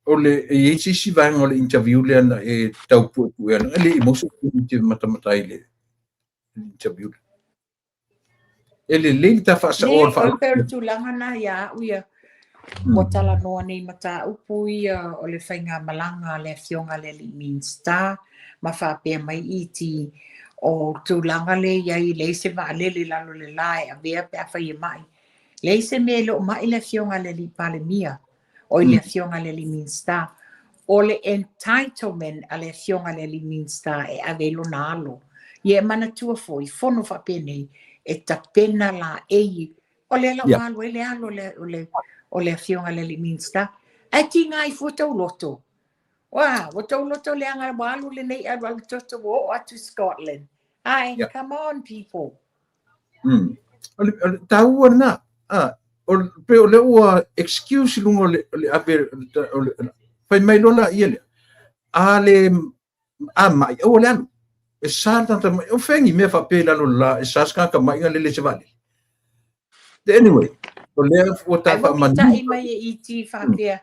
o le, e i ai se isi vaega o le interview lea na e tau puepueina, e le i maua se taimi e te matamata ai i le interview lea. E lelei le ta faasaoa o le Leai, o le tulaga na ia au ia, ua talanoa nei mataupu ia o le faigamalaga a le Afioga i le Alii Minisita ma faapea mai ET o tulaga lea e i ai, e leai se vaalele i lalo o le la e avea pe afai e mai. Leai se mea e le o mai le Afioga i le Alii Palemia, oi le Afioga i le Alii Minisita. O le entitlement a le Afioga i le Alii Minisita e ave ai lona alo. Ia e manatua foi, fono faapenei, e tapena laei, o lea la ua alu ai le alo o le Afioga i le Alii Minisita. Ae tiga ai fua tou loto. Ua, ua tou loto leaga ua alu lenei alualu toto ua oo atu i Scotland. Ae, come on people. O le taua lena. O pei o lea ua excuse i luga o le ave o le fai mai loa laia lea. A le a mai, aua le alu. E sa le tagata mai. O fea ni mea faapea i lalo o le la, e sa se tagata mai na lele i se vaalele. Anyway, o lea ua ta Ai ua faamanino. mitai mai e ET faapea,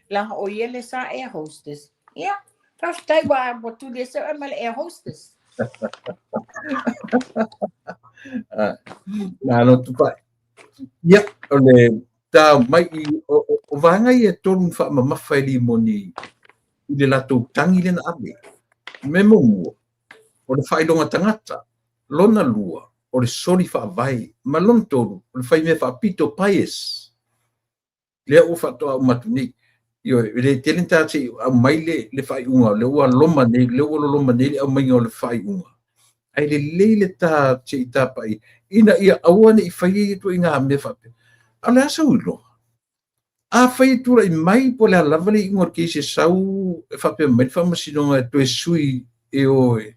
leaga o ia le sa air hostess. Ia, faafetai ua tuli ese oe ma le air hostess. Malo Tupai. Ia, o le ta mai i, o vaega ia e tolu na faamamafa e Limoni i le latou tagi lea na ave. Mea muamua, o le faailoga tagata. Lona lua, o le soli faavae. Ma lona tolu, o le faimea faapito, bias. Lea ua faatoa uma atu nei. Ioe, e le tele ni tagata se i aumai le faaiuga, lea ua loma nei, lea ua loloma nei le aumaiga o le faaiuga. Ae lelei le ta se i tapaai ina ia aua ne i faia ia ituaiga mea faapea. A o le a sau iloa? Afai e tulai mai po o le a lava le iuga o le case e sau e faapea mai le Faamasinoga e toe sui e o e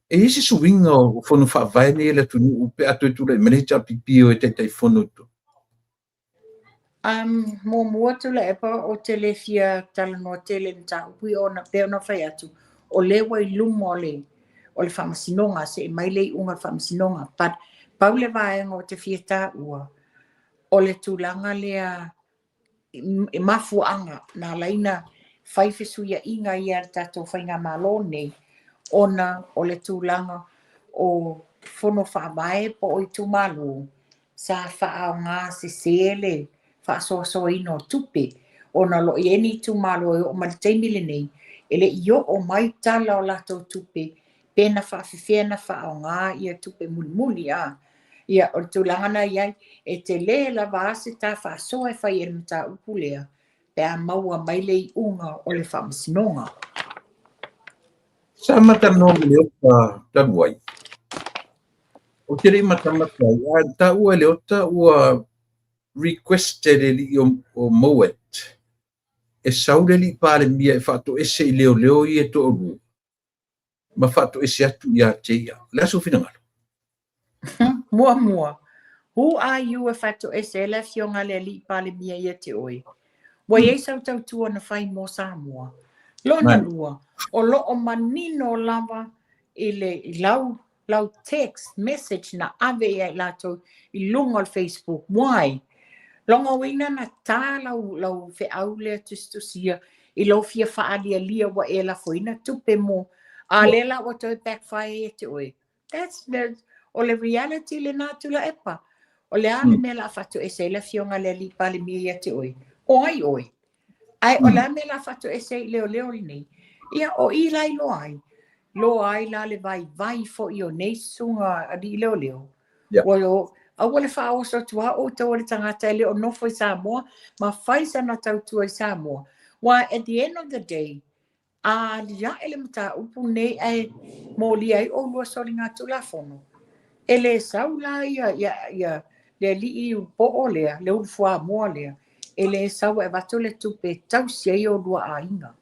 i ai se suiga o fono faavae nei a le atunuu pe a toe tulai mai le HRPP o e Taitaifono i totonu. Muamua Tuilaepa, ou te le fia talanoa tele i le mataupu ia ona pei ona fai atu, o lea ua i luma o le Faamasinoga, se i mai le iuga o le Faamasinoga. But pau le vaega ou te fia taua, o le tulaga lea i mafuaaga na ala ai ona fai fesuiaiga ia a le tatou faigamalo nei, ona o le tulaga o fono faavae po o itumalo sa faaaoga sese le faasoasoaina o tupe, ona o lo o i ai ni itumalo e oo mai le taimi lenei e le i oo mai tala o latou tupe pe na faafefea na faaaoga ia tupe mulimuli. A ia, o le tulaga na i ai, e tele lava a se ta faasoa e fai e le mataupu lea pe a maua mai le iuga o le Faamasinoga. Sa matalanoa ma Leota talu ai. Ou te le i matamata ai, a taua e Leota ua requested e alii o Mowat e sau le alii Palemia e faatoese i leoleo ia e toalua ma faatoese atu ia te ia. O le a sou finagalo? Muamua, who are you e faatoese ai le afioga a le alii Palemia ia te oe? Ua i ai sau tautua na fai mo Samoa. Lona lua, o lo o manino lava i le i lau lau text message na ave ia i latou i luga o le Facebook. Why? Lona uiga na ta lau lau feau lea tusitusi ia i lou fia faalialia ua e lafoina tupe mo a lea la ua toe backfire ia te oe. That's the, o le reality lena Tuilaepa. O le a le mea o le a faatoese ai le Afioga i le Alii Palemia ia te oe? O ai oe? Ae o le a le mea o le a faatoese ai i leoleo lenei? Ia, o i la iloa ai. Loa ai la le vaivai foi o nei susuga alii leoleo. Ua aua le faaoso atu lava outou o le tagata e le o nofo i Samoa ma fai sana tautua i Samoa. Aua at the end of the day, a aliae le mataupu lenei ae molia ai oulua soligatulafono, e le sau la ia le alii poo lea, le ulufuamoa lea, e le sau e avatu le tupe e tausi ai oulua aiga.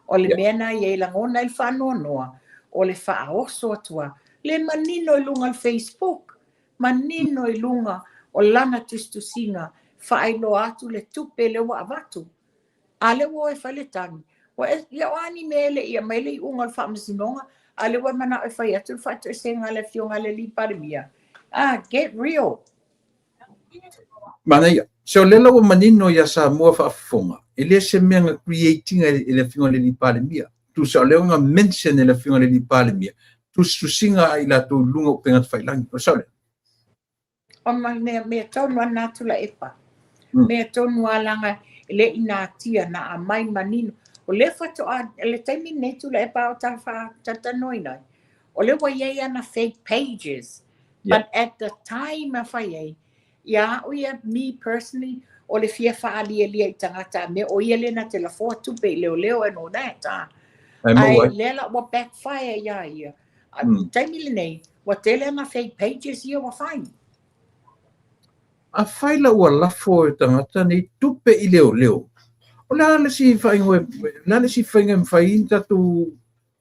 O le mea na ia i lagona ai le faanoanoa, o le faaoso atu lava, le manino i luga o le Facebook, manino i luga o lana tusitusiga, faailoa atu le tupe lea ua avatu. A lea ua o e fai le tagi. Ia o a ni mea e le i aumai le iuga o le faamasinoga, a lea ua e manao e fai atu le faatoesega a le Afioga i le Alii Palemia. Ah, get real. Manaia. So lea la ua manino ia Samoa faafofoga, e le se mea na create ina e le Afioga i le Alii Palemia. Tusa o lea na mention e le Afioga i le Alii Palemia, tusitusiga a i latou i luga o upega tafailagi. O le sao lea? O ma mea tonu a na Tuilaepa. Mea tonu a laga e le i natia na aumai manino. O lea faatoa, le taimi lenei Tuilaepa o ta faatalatalanoaina ai, o lea ua i ai ana fake pages. But at the time a fai ai, ia au ia, me personally, o le fia faalialia i tagata a mea, o ia lea na te lafoa tupe i leoleo and all that. Ah. Ai lea la ua backfire ia ia. Taimi lenei, ua tele ana fake pages ia ua fai. A fai la ua lafo e tagata nei tupe i leoleo, o le a le isi faaigoa, le a le isi faiga e mafai ai ona tatou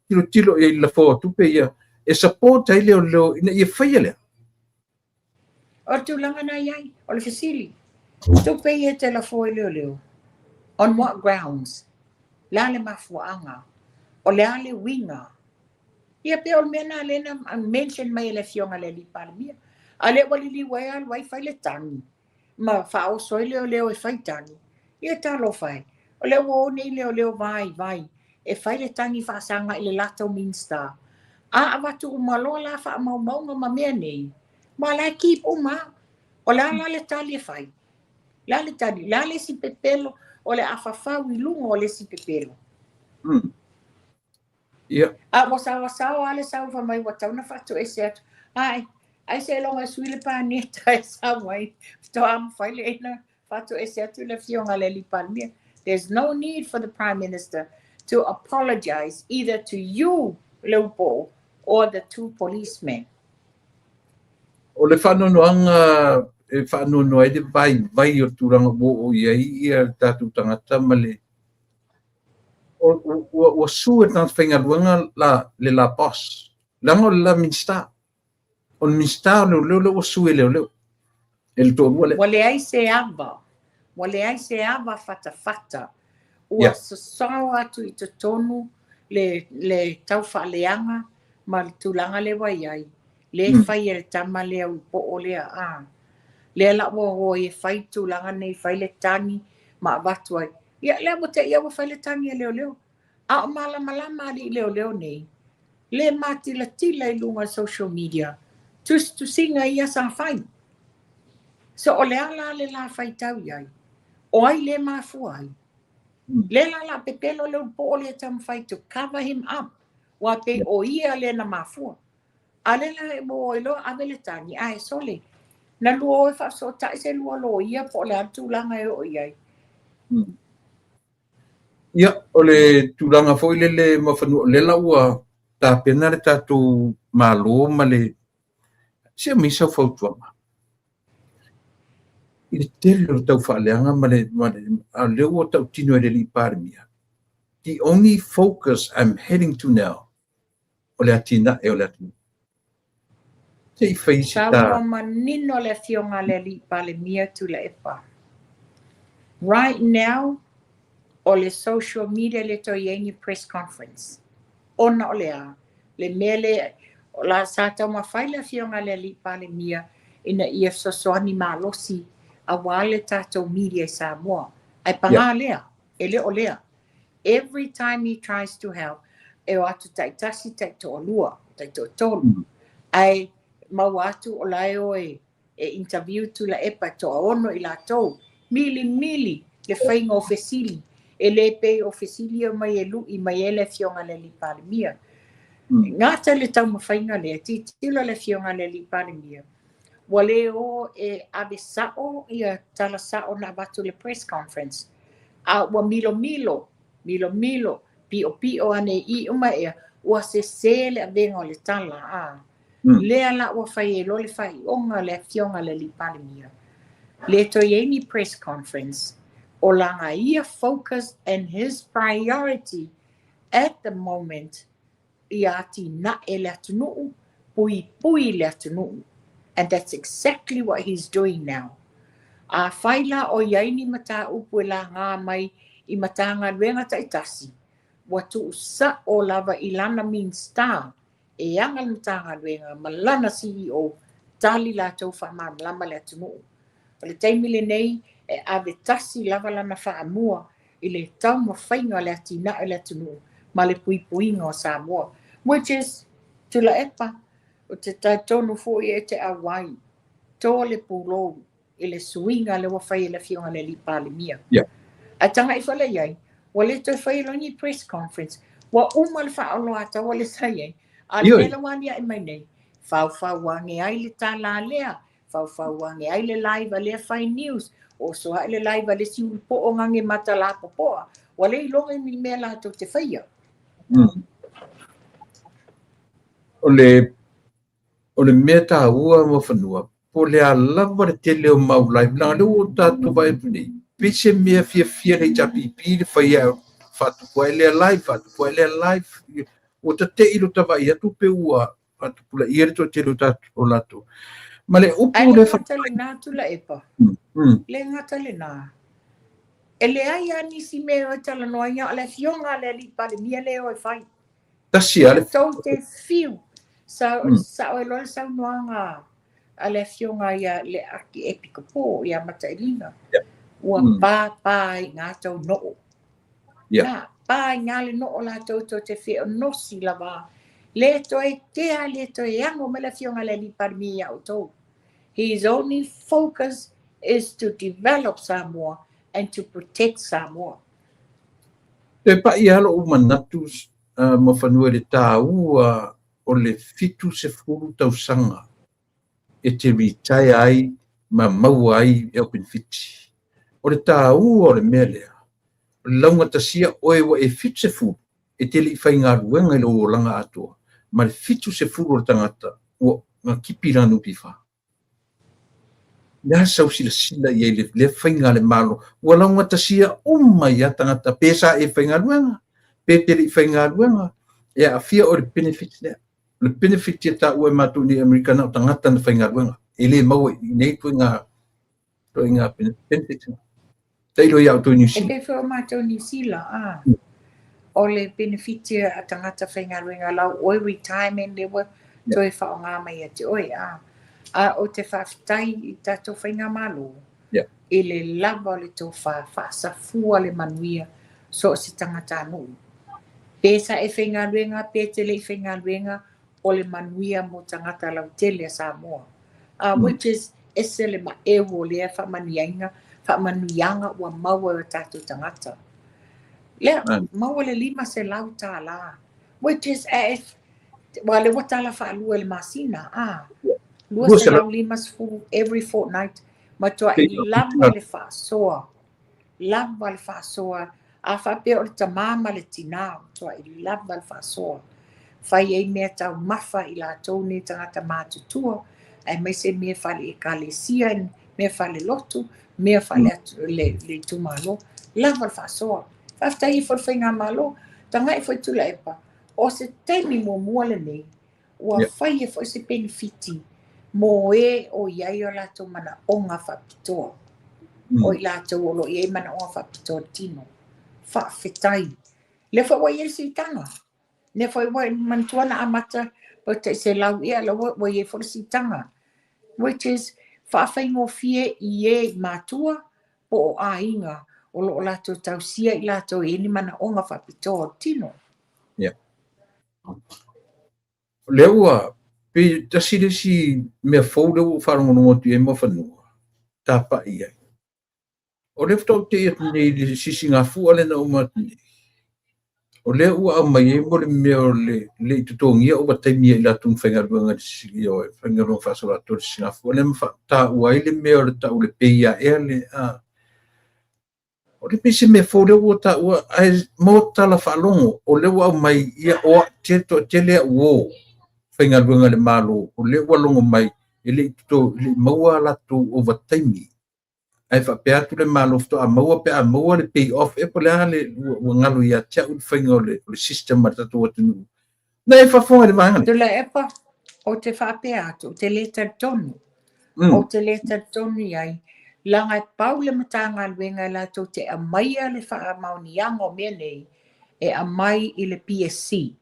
tilotilo i ai i le lafoa o tupe ia e support ai leoleo ina ia faia lea? O le tulaga na i ai, o le fesili, tupe ia te lafoa i leoleo, on what grounds? Le a le mafuaaga? O le a le uiga? Ia pe o le mea na lea na mention mai e le Afioga i le Alii Palemia. A lea ua liliu ai alu ai fai le tagi ma faaoso ai leoleo e fai tagi. Ia talofa e. O lea ua o nei leoleo vaivai e fai le tagi faasaga i le latou Minista. A avatu uma loa la faamaumauga ma mea nei, ma la e keep uma. O le a la le tali e fai? Le a le tali? Le a le isi pepelo o le a fafau i luga o le isi pepelo? A ua saoasao lava le sau fai mai ua tatau ona faatoese atu. Ai, ai seiloga e sui le paneta e sau ai, faatoa mafai lea ona faatoese atu le Afioga i le Alii Palemia. There's no need for the Prime Minister to apologize either to you, Leupoo, or the two policemen. O le faanoanoaga e faanoanoa ai le vaivai o le tulaga ua oo i ai ia le tatou tagata ma le ua sue e le tagata faigaluega la le la boss, leaga o le la Minista. O le Minista o leoleo lea ua sue e leoleo e le toalua lea. Ua leai se ava, ua leai se ava fatafata. Ua sosoo atu i totonu le taufaaleaga ma le tulaga lea ua i ai, le fai e le tama lea ui poo lea. A. Lea la ua o ai e fai tulaga nei, fai le tagi ma avatu ai. Ia, lea ua te ia ua fai le tagi e leoleo. A o malamalama alii leoleo nei, le matilatila i luga o social media, tusitusiga ia sa fai. So o le a la le la faitau i ai? O ai le mafua ai? Le la la pepelo le ulupo'o lea taumafai to cover him up. Ua pe o ia le na mafua. A le la e mo loa ave le tagi, ae sole. Na lua o e faasotai se lua loia po o le a le tulaga e oo i ai. Ia, o le tulaga foi lele mafanua, o lea la ua tapena le tatou Malo ma le se aumai sau fautuaga. I le tele o le taufaaleaga ma le a lea ua tautino e le Alii Palemia. The only focus I'm heading to now o le atinae o le atunuu. Se i fai se ta. Saunoa manino le Afioga i le Alii Palemia Tuilaepa. Right now, o le social media le toe i ai ni press conference. Ona o le a, le mea le, o la sa taumafai le Afioga i le Alii Palemia ina ia fesoasoani malosi aua le tatou media i Samoa. Ae paga lea, e le o lea. Every time he tries to help, e o atu taitasi, taitoalua, taitoatolu. Ae maua atu o la e o e E interview Tuilaepa e toaono i latou. Milimili le faiga o fesili, e le pei o fesili ia mai e lu'i mai ai le Afioga i le Alii Palemia. Gata le taumafaiga lea, tilotilo le Afioga i le Alii Palemia, ua le o e ave sa'o ia tala sa'o na avatu i le press conference, a ua milomilo, milomilo, pi'opi'o ane i i uma ea, ua sesē le avega o le tala, a. Lea la ua fai ai loa le faaiuga a le Afioga i le Alii Palemia, le toe i ai ni press conference, o lana ia focus and his priority at the moment ia atinae le atunuu, puipui le atunuu. And that's exactly what he's doing now. Afai la o i ai ni mataupu e laga mai i Matagaluega taitasi, ua tuusa'o lava i lana Minisita e ana le Matagaluega ma lana CEO, tali latou faamalamalama le atunuu. O le taimi lenei e ave tasi lava lana faamua i le taumafaiga o le atinae o le atunuu ma le puipuiga o Samoa. Which is, Tuilaepa, ou te talitonu foi e te auai, to le pulou i le suiga lea ua fai e le Afioga i le Alii Palemia. Ae tagai foi lea i ai, ua le toe faia loa ni press conference, ua uma le faaoloataua lea sa i ai, a o le mea la ua aliae mai nei, faufau ane ai le tala lea, faufau ane ai le live a lea fai news, oso ae le live a le isi ulupoo gage matalapopoa, ua le iloga ni mea latou te faia. O le mea taua ma fanua, po le a lava le tele o mau live, leaga lea ua tatou vaai atu nei, pei se mea fiafia le HRPP le fai ai faatupu ai lea live, faatupu ai lea live. Ua tatei lo tavaai atu pe ua faatupulaia le toatele o tatou o latou. Ma le upu Ae le le gata lena Tuilaepa. Le gata lena. E leai lava nisi mea o e talanoaina o le Afioga a le Alii Palemia lea o e fai. Tasi a le Tou te fiu. Sa sao ai loa le saunoaga a le Afioga ia le Akiepikopo ia Matailiga. Ua pāpā i ngā tau noo. Na, pā i ngā le noo latou tou te feonosi lava. Le toe tea, le toe ago mai le Afioga i le Alii Palemia ia outou. His only focus is to develop Samoa and to protect Samoa. Te pai lava lou manatu ma fanua i le taua o le 70 tausaga e te retire ai ma maua ai e au penefiti. O le taua o le mea lea, o le laugatasia oe ua e 70 e te lei faigaluega i lou olaga atoa, ma le 70 o le tagata ua gakipi lana NPF. Le a sau silasila i ai le faiga a le Malo, ua laugatasia uma ia tagata pe sa e faigaluega, pe te lei faigaluega, e aafia o le benefit lea. O le benefit e taua e matou nei Amerika na o tagata na faigaluega. E le maua i nei ituaiga benefit. Tailo ia outou i New E Zealand. Pei foi o matou Niu Sila, a. O le benefit a tagata faigaluega lau oe retirement le ua toe faaaoga mai ia te oe, a. A o te faafetai i tatou faigamalo i le lava o le tofa faasafua le manuia so o se tagatanuu. Pe sa e faigaluega pe te lei faigaluega, o le manuia mo tagata lautele a Samoa. Which is ese le maeu o lea faamanuiaina, faamanuiaga ua maua e o tatou tagata. Lea, maua le $500, which is ua le ua tala faalua i le masina, a. 250 every fortnight, matuai lava le faasoa. Lava le faasoa. A faapea o le tamā ma le tinā, matuai lava le faasoa. Fai ai mea taumafa i latou nei tagata matutua, aemaise mea faale ekalesia, mea faalelotu, mea faale le itumalo. Lava le faasoa. Faafetai ai foi le faigamalo. Tagai foi Tuilaepa, o se taimi muamua lenei, ua fai ai foi se penefiti mo e o i ai o latou manaoga faapitoa. O i latou o lo o i ai manaoga faapitoa o le tino. Faafetai. Lea foi ua i ai le siitaga. Lea foi ua manatua na amata po tai 100 ia la ua i ai foi le siitaga. Which is faafaigofie i e i matua po o aiga o lo o latou tausia i latou e i ai ni manaoga faapitoa o le tino. Lea ua Pe tasi le isi mea fou lea ua ou faalogologo atu i ai Muafanua, tapai i ai. O lea faatoa ou tei atu nei i le sisigafua lea na uma atu nei, o lea ua aumai ai mo le mea o le le i totogia ovataimi ia i latou na faigaluega i le faigaluega faasoloatoa i le sisigafua lea ma taua ai le mea o le tau o le pay ea le a. O le pei se mea fou lea ua taua ae mo tala faalogo o lea ua aumai ia o toatele au o faigaluega i le Malo o lea ua logo mai e le i maua a latou ovataimi ae faapea atu le Malo faatoa maua pe a maua le pay off ea po o le a le ua galo ia te au le faiga o le system a le tatou atunuu. Na e faafofoga i le vaega lea? Tuilaepa, ou te faapea atu, ou te le talitonu. Ou te le talitonu i ai, leaga e pau le Matagaluega e latou te aumaia le faamaoniaga o mea nei, e aumai i le PSC.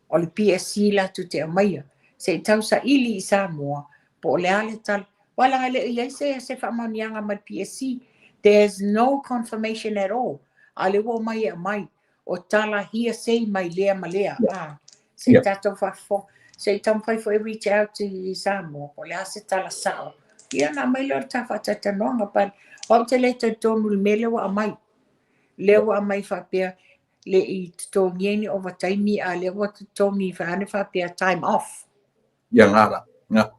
O le PSC latou te aumaia. Se i tausaili i Samoa, po o le a le tala. Aua leaga e le o i ai se faamaoniaga mai le PSC. There's no confirmation at all. A o lea ua omai e aumai. O tala hearsay mai lea ma lea. Se i tatou faafofoga. Se i taumafai foi e reach out i Samoa, po o le a se tala sao. Ia ona aumai lea o le ta faatalatalanoaga. But o au te le talitonu i le mea lea ua aumai. Lea ua aumai faapea le i totogia ni ovataimi a lea ua totogi ane faapea time off. Ia ngā la. Ngā.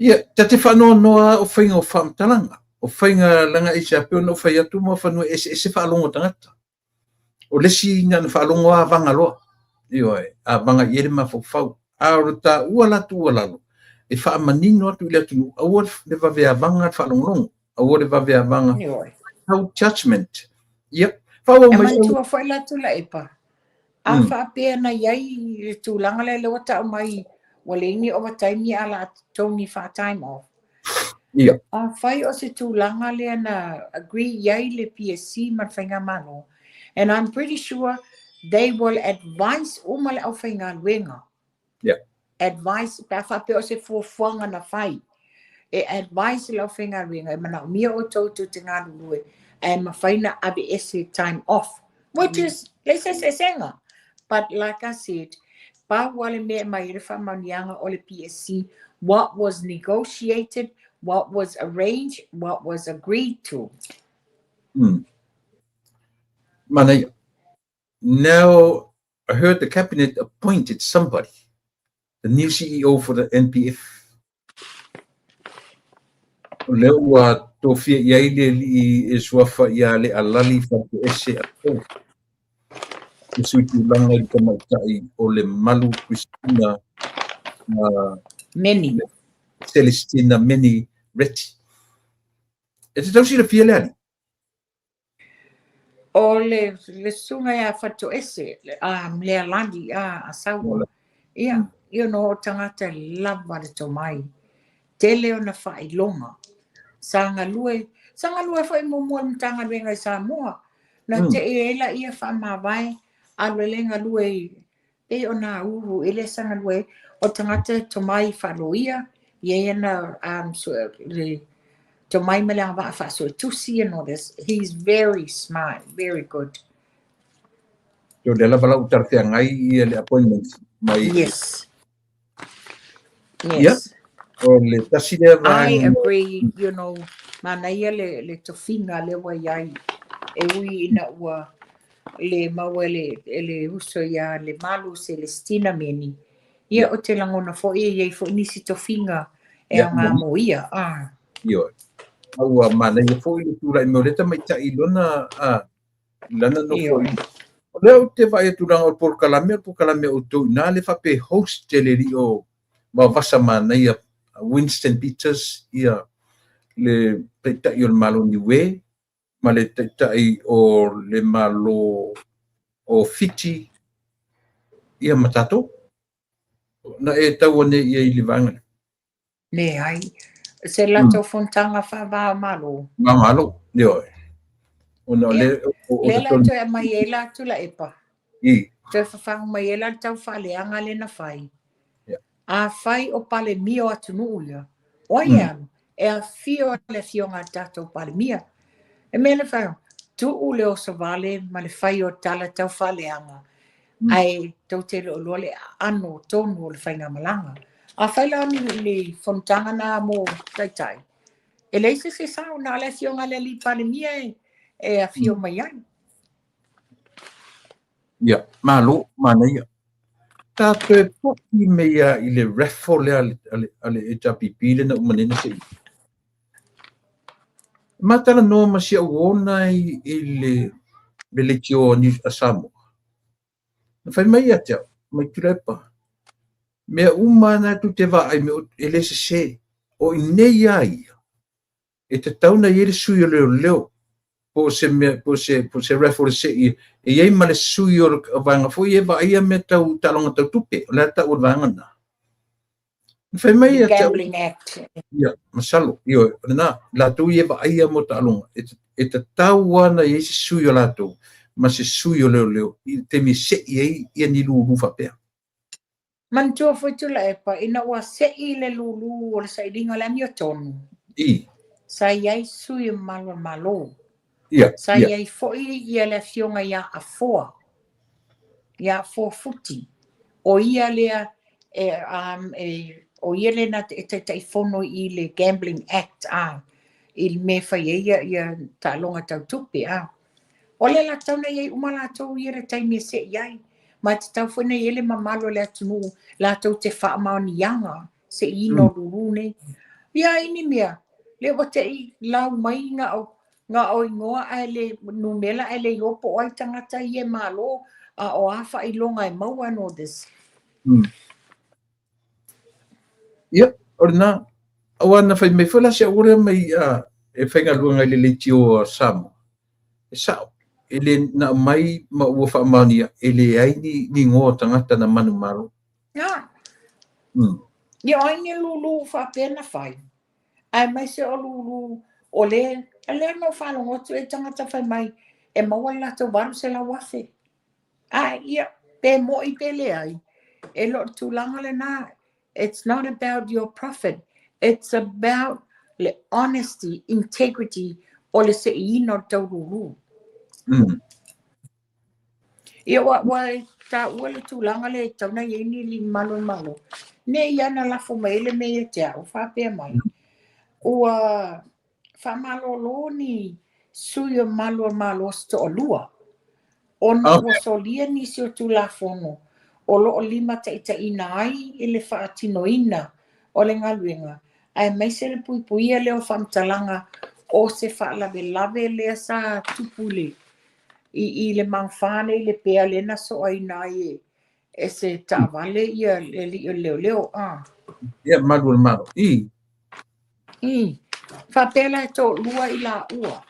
Ia, ta te faanoanoa o faiga o faamatalaga. O faiga laga i se ape ona o fai atu Muafanua e eseese faalogo tagata. O le isi na ona faalogo lava avaga loa. Ioe, avaga i ai le mafaufau. A o le taua la tuualalo, e faamanino atu i le atunuu, aua le vave avaga le faalogologo, aua le vave avaga. No judgment. Ia, faaauau E mai. manatua foi la Tuilaepa, a faapea na i ai le tulaga lea, lea ua tau mai ua leai ni ovataimi ae o le a totogi faa-time off. Afai o se tulaga lea na agree i ai le PSC ma le Faigamalo, and I'm pretty sure they will advise uma le aufaigaluega. Advice, pe a faapea o se fuafuaga na fai, e advise le aufaigaluega e manaomia outou tou te galulue ae mafai na aveese time off, which is leai se eseesega. But like I said, pau lava le mea e aumai ai le faamaoniaga o le PSC, what was negotiated, what was arranged, what was agreed to. Manaia. Now, I heard the cabinet appointed somebody, the new CEO for the NPF. O lea ua tofia i ai le alii e suafa ia Lealali Faletoese Apo. E sui tulaga i le tamaitai o Lemalu Christina Meni. Celestina Meni Reti. E te tau silafia le alii? O le susuga ia Faletoese, Lealali a Saua. Ia, you know, o tagata lava le tomai. Tele ona faailoga. Sa galue, sa galue foi muamua i le Matagaluega i Samoa. Na tei ai laia faamavae, alu ai lea galue i, pei o Nauru ea lea sa galue ai. O tagata e tomai faaloia, i ai ana le tomai ma le agavaa faasuetusi and all this. He's very smart, very good. O lea lava la ua talafeagai ia le appointment mai. Yes. Yes. O le tasi lea I vaega. agree, you know, manaia le tofiga lea ua i ai. E ui ina ua le maua e le uso ia Lemalu Celestina Meni. Ia, o te lagona foi e i ai foi nisi tofiga e aoga mo ia. Ioe. A ua manaia foi le tulai mai o lea tamaitai i lona, lana nofoaiga. O lea ou te vaai atu leaga o le polokalame, o le polokalame a outou i ina lea faapea e host e le alii o Vaovasa manaia Winston Peters, ia, le Taitai o le Malo o Niue ma le Taitai o le Malo o Fiti, ia ma tatou. Na e tau ane i ai i le vaega lea? Leai. Se latou fonotaga faava o Malo. Va o Malo, ioe. Ona o le o Lea la toe aumai ai la Tuilaepa. Toe fafagu mai ai la le taufaaleaga lea na fai. Afai o Palemia o atunuu ia, o ai e alu? E afio le afioga a le tatou Palemia. E mea le fai, tuu le osovale ma le fai o tala taufaaleaga. Ae tou te le o iloa le aano tonu o le faigamalaga. Afai la o ni fonotaga na mo taitai, e leai se isi e sao, na o le afioga a le alii Palemia e afio mai ai. Ia, malo, manaia. Ta toe foi mai lava i le raffle lea a le HRPP lea na uma nei na sei. Ma talanoa ma si au ona i le leitioa a Samoa. Na fai mai ia te au, mai Tuilaepa, mea uma na tou te vaai e le sese, o i nei lava ia, e tatau ona i ai le sui o leoleo, po o se mea, po o se raffle e sei, e i ai ma le sui o le vaega foi e vaaia mea tau taaloga tau tupe, o le a taua o le vaega lena. Na fai mai ia te au, Gambling Act. Ia, masalo, ioe, o lena, latou ia e vaaia mo taaloga, e tatau lava ona i ai se sui o latou, ma se sui o leoleo, i le taimi e sei ai ia ni lulu faapea. Manatua foi Tuilaepa, ina ua sei le lulu o le sailiga o le amiotonu, sa i ai sui o mamalu o le Malo. Sa i ai foi ia le afioga ia Afoa, ia Afoa Futi. O ia lea e o ia lea na e taitaifono i le Gambling Act, i le mea e fai ai ia taaloga tau tupe. O lea la tatau na i ai uma latou ia le taimi e sei ai. Ma e tatau foi na i ai le mamalu o le atunuu latou te faamaoniaga seiina o lulu nei. Ia ai ni mea, lea ua te i lau mai na o igoa ae le numera ae le iloa po o ai tagata ia e malo a o a faailoga e maua and all this. Ia, o lena, aua na fai mai foi la si au lea mai e faigaluega i le leitioa a Samoa. E sao, e le na aumai ma ua faamaonia, e leai ni igoa o tagata na manumalo. Ia o ai ni lulu faapea na fai. Ae mai se o lulu o le, lea na faalogo atu e tagata fai mai e maua le latou 800,000. Ae ia, pe moi pe leai, e le o le tulaga lena. It's not about your profit. It's about le honesty, integrity o le seiina o le taululu. Ia ua e taua le tulaga le tau na i ai ni mamalu o le Malo. Ne i ana lafo mai ai le mea ia te au, faapea mai. Ua faamalolo ni sui o mamalu o le Malo se toalua. Ona ua solia nisi o Tulafono o lo o limataitaiina ai i le faatinoina o le galuega, aemaise le puipuia lea o faamatalaga o se faalavelave lea sa tupu i le magafa nei le pea lea na soaina ai e se taavale ia le alii o le leoleo. Ia, malu o le Malo. I. Faapea la e toalua i laua.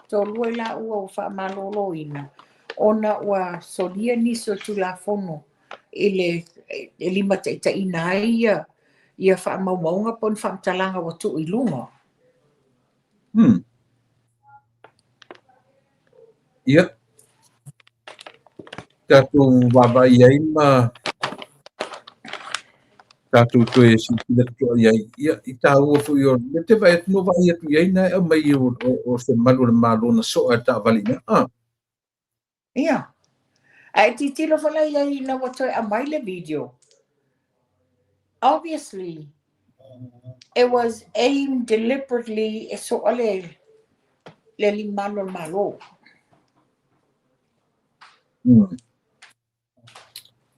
Toalua i laua ua faamaloloina ona ua solia nisi o Tulafono i le e limataitaiina ai ia faamaumauga po o ni faamatalaga ua tuu i luga. Ia. Tatou vaavaai ai ma tatou toe silasila totoa i ai. Ia, i taua foi o le te vaai atu, no vaai atu i ai na e aumai o se malu o le Malo na soa e taavale i ina. Ia. Ae tilotilo foi la i ai ina ua toe aumai le video. Obviously, it was aimed deliberately e soa le alii mamalu o le Malo.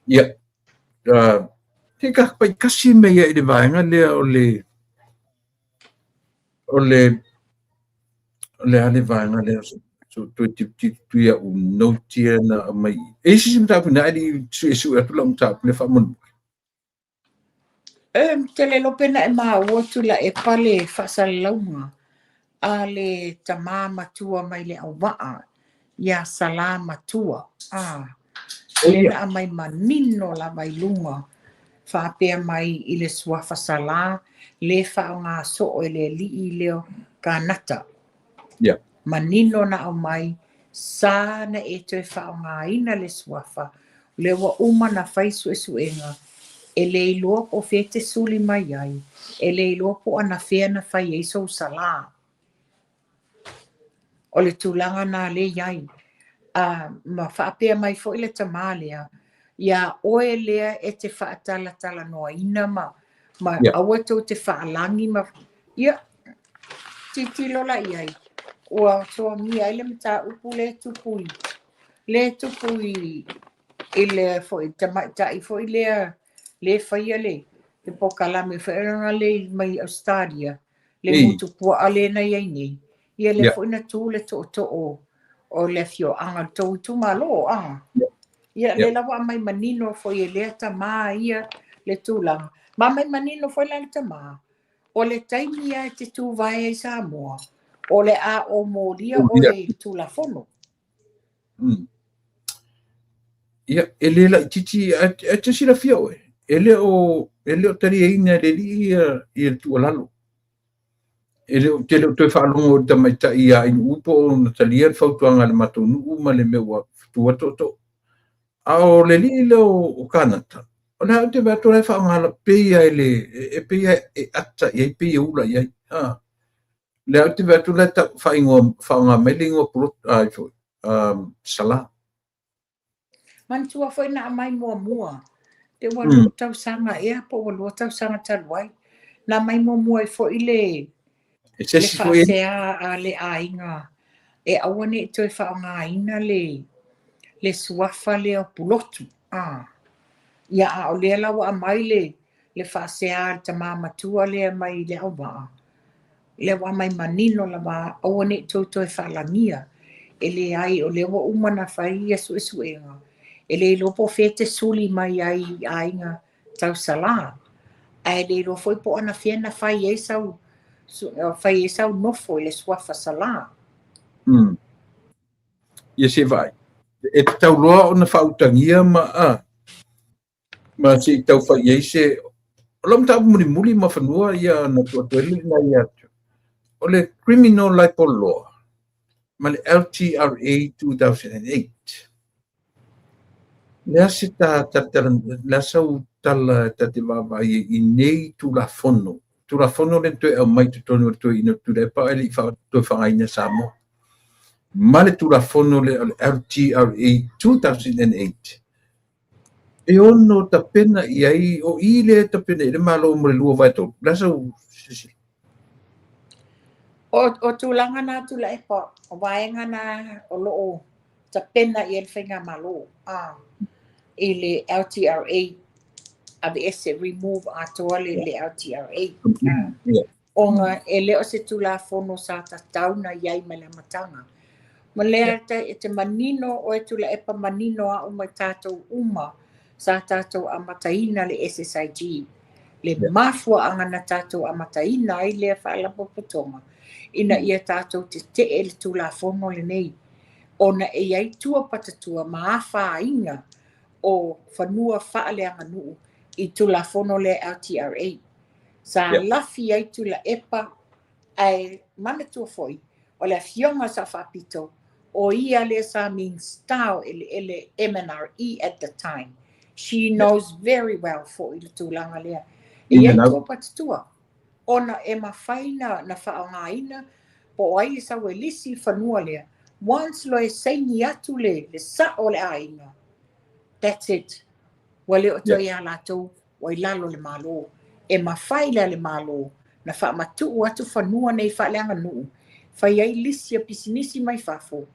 Ia. Te ka pai kasi me ia i le vaega lea o le o le o le a le vaega lea so toe tilotilo ia u note ia na aumai. E isi se mataupu na ali sue sue atu lau mataupu le faamolemole. E te le iloa pe na e maua Tuilaepa le faasalalauga a le tamā matua mai le auvaa ia Salā Matua. Le na aumai manino lava i luga faapea mai i le suafa Salā le faaaoga soo e le alii lea o Kanata. Manino na aumai sa na e toe faaaogaina le suafa lea ua uma na fai suesuega e le iloa po o fea te suli mai ai, e le iloa po o anafea na fai ai sou salā. O le tulaga na le i ai. Ma faapea mai foi le tamā lea, Iā oe lea e te faatalatalanoaina ma ma aua tou te faalagi ma ia tilotilo la i ai ua soagia ai le mataupu lea tupu i lea tupu i i le foi tamaitai foi lea le faia le le polokalame foi lea le mai Australia le gutu puaa lea na i ai nei. Ia lea foi na tu le tootoo o le afioaga o le tou itumalo a. Ia lea la ua aumai manino foi e lea tamā ia le tulaga. Ma aumai manino foi la le tamā, o le taimi lava e te tuvae ai Samoa, o le a omolia oe i le Tulafono. Ia, e le laitiiti, ae te silafia oe, e le o taliaina e le alii ia le tuualalo. E le o, te le o toe faalogo i le tamaitai ia Ainuu po o na talia le fautuaga a le matou nuu ma le mea ua tua tootoo. A o le alii lea o Kanata, o lea ou te vaai atu o la e faaaoga pei lava e pei e ata i ai, pei e ula i ai. Lea ou te vaai atu o la e faaaoga mai le igoa ai foi, Sala. Manatua foi na aumai muamua, pe ua 2 tausaga ea po ua 2 tausaga talu ai. Na aumai muamua ai foi le le faasea a le aiga e aua ne i toe faaaogaina le suafa lea o Pulotu. Ia a o lea la ua aumai le faasea a le tamā matua lea mai Leauvaa, lea ua aumai manino lava, aua ne i tou toe faalagia. E leai, o lea ua uma na fai ia suesuega, e le iloa po o fea te suli mai ai i aiga tau Salā, ae le iloa foi po o anafea na fai ai sau nofo i le suafa Salā. Ia se vaai. E tatau loa ona faautagia ma ma se i tau fai ai se o lau mataupu mulimuli ma fanua ia na tuu atu ai lena ia atu. O le Criminal Libel Law ma le LTRA 2008. Le a se ta le a sau tala ta te vaavaai i nei Tulafono. Tulafono le toe aumai totonu o le toeaina o Tuilaepa ae le i toe faaaogaina Samoa. Ma le Tulafono lea o le LTRA 2008. E ono tapena i ai, o i le tapena i le Malo mo le 2/3. Le a sau silasila? O tulaga na Tuilaepa, o vaega na o loo tapena i ai le faigamalo i le LTRA aveese, remove atoa le LTRA. Ona e le o se Tulafono sa tatau na i ai mai le amataga. Ma lea e te manino o e Tuilaepa manino au mai tatou uma sa tatou amataina le SSIG. Le mafuaaga na tatou amataina ai lea faalapotopotoga ina ia tatou tetee le Tulafono lenei ona e i ai tua patatua ma afaina o fanua faaleaganuu i Tulafono lea LTRA. Sa lafi ai Tuilaepa ae manatua foi o le afioga sa faapito o ia lea sa Minista o eleele MNRE at the time. She knows very well foi le tulaga lea. E i ai tua patatua ona e mafai na faaaogaina po o ai e sau e lisi fanua lea. Once loa e saini atu le sao o le aiga, that's it. Ua le o toe ia latou ua i lalo le Malo. E mafai lea le Malo na faamatuu atu fanua nei faaleaganuu, fai ai lisi a pisinisi mai fafo.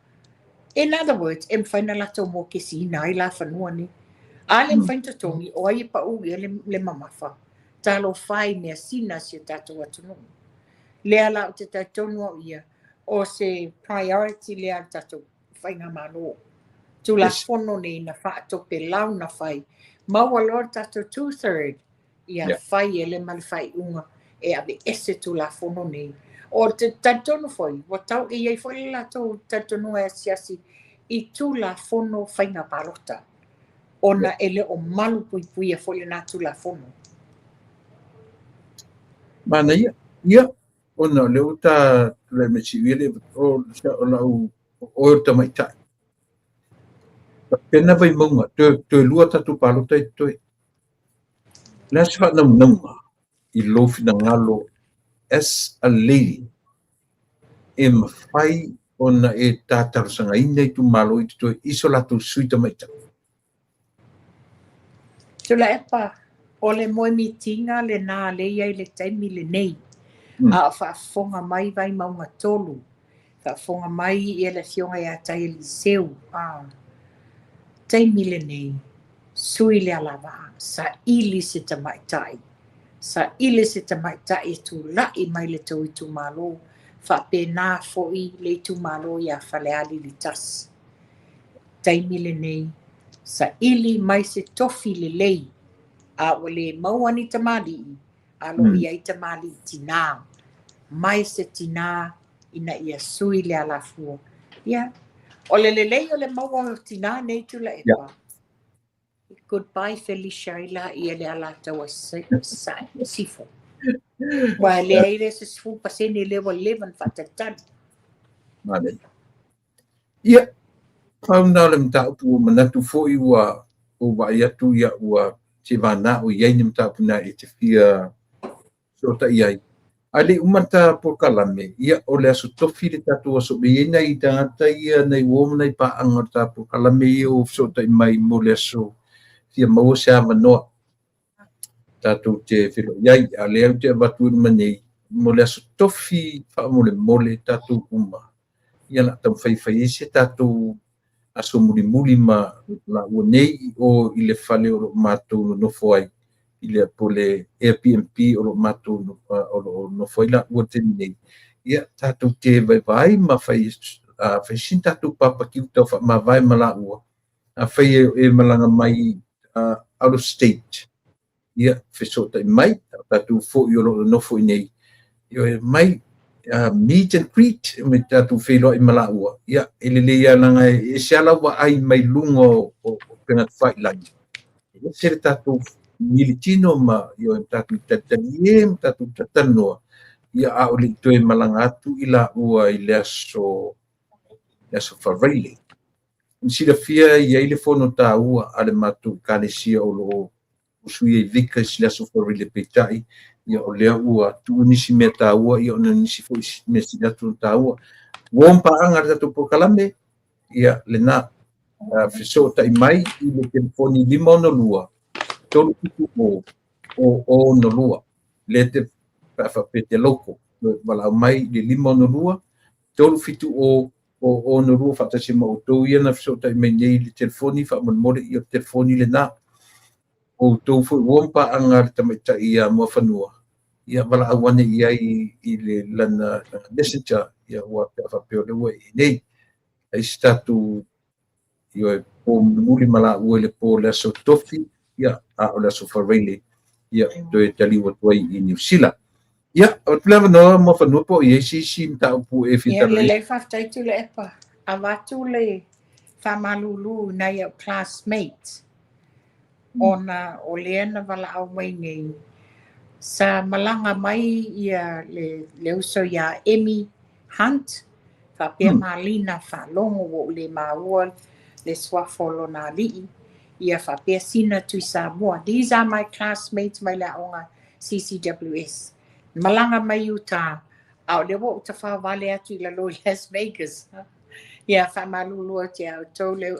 In other words, e mafai na latou mokesiina ai la fanua nei. A le mafai na totogi, o ai e pau ia le mamafa. Talofa i measina si o tatou atunuu. Lea la o te talitonu au ia, o se priority lea le tatou faigamalo. Tulafono nei na faatopelau na fai. Maua loa le tatou 2/3 ia fai e le ma le faaiuga e aveese Tulafono nei. O te talitonu foi, ua tau e i ai foi le latou talitonuga e asiasi i Tulafono faiga palota. Ona e le o malu puipuia foi lena Tulafono. Manaia, ia, ona o lea ua ta tulai mai siuia le o lau o oe o le tamaitai. Tapena Vaimauga, toe lua tatou palota i totoe. Le a se faanaunauga i lou finagalo as a lady e mafai ona e tatalosagaina itumalo i totoe i so latou sui tamaitai. Tuilaepa, o le moemitiga lenā lea e i ai i le taimi lenei, a o faafofoga mai Vaimauga 3, faafofoga mai le Afioga ia Taialii Seu, taimi lenei, sui le alavaa, saili se tamaitai, saili se tamaitai e tulai mai le tou itumalo, faapena foi le itumalo ia Falealili 1. Taimi lenei, saili mai se tofi lelei, a ua le maua ni tamalii, a lo o i ai tamalii tinā, mai se tinā ina ia sui le alafua. Ia, o le lelei o le maua o tinā nei Tuilaepa, goodbye Felicia ai laia le Alataua Sisifo. Ua leai le se 10% lea ua leva ona faatalitali. Manaia. Ia, pau lena o le mataupu ua manatu foi ua ou vaai atu ia ua seivana o i ai ni mataupu na e te fia fesootai ai. Ae le i uma le ta polokalame, ia o le aso tofi le tatou aso. E i ai nai tagata ia, nai uo ma nai paaga o le ta polokalame ia ua fesootai mai mo le aso fia maua se avanoa tatou te feiloai ai. A o lea ou te avatu i luma nei mo le aso tofi faamolemole tatou uma. Ia o le a taumafai e fai ai se tatou aso mulimuli ma laua nei i o i le fale o lo o matou nonofo ai, i le po o le Airbnb o lo o matou o lo o nonofo ai laua i le taimi nei. Ia tatou te vaivai ma fai fai sina tatou papakiu tau faamavae ma laua. Afai e malaga mai out of state, ia fesootai mai, o tatou foi o lo o nonofo i nei, ia mai meet and greet me tatou feiloai ma laua. Ia e lelei lava leaga e ese lava lau vaai mai luga o upega tafailagi, e ese le tatou militino ma ia tatou talitalie ma tatou talatalanoa. Ia a o le i toe malaga atu i laua i le aso Faraile. Na silafia e i ai le fono taua a le matou ekalesia o lo o usui ai vicars i le aso Faraile, peitai ia o lea ua tuu nisi mea taua, ia ona nisi foi mea sili atu ona taua. Uo ma paaga le tatou polokalame, ia lena fesootai mai i le telefoni 562 370 002, lea te pe a faapea te local, valaau mai i le 562 370 002 faatasi ma outou ia na fesootai mai nei i le telefoni faamolemole, ia o le telefoni lena. Outou foi uo ma paaga le tamaitai ia Muafanua, ia valaau ane i ai i le lana messenger, ia ua pe a faapea o lea ua i nei. Ai se tatou ioe po mulimuli ma laua i le po o le aso tofi, ia a o le aso Faraile, ia toe taliu atu ai i Niu Sila. Ia, avatu le avanoa Muafanua po o i ai se isi mataupu e fia Ia, talanoa. lelei, faafetai Tuilaepa. Avatu le faamalulu i nai au classmates, ona o lea na valaau mai nei, sa malaga mai ia le uso ia Emmy Hunt, faapea Malina Faalogo ua ou le maua le suafa o lona alii, ia faapea Sina Tui Samoa. These are my classmates mai le aoga CCWS. Malaga mai Utah, a o lea ua ou tafaovale atu i lalo i Las Vegas. Ia faamalulu atu ia outou le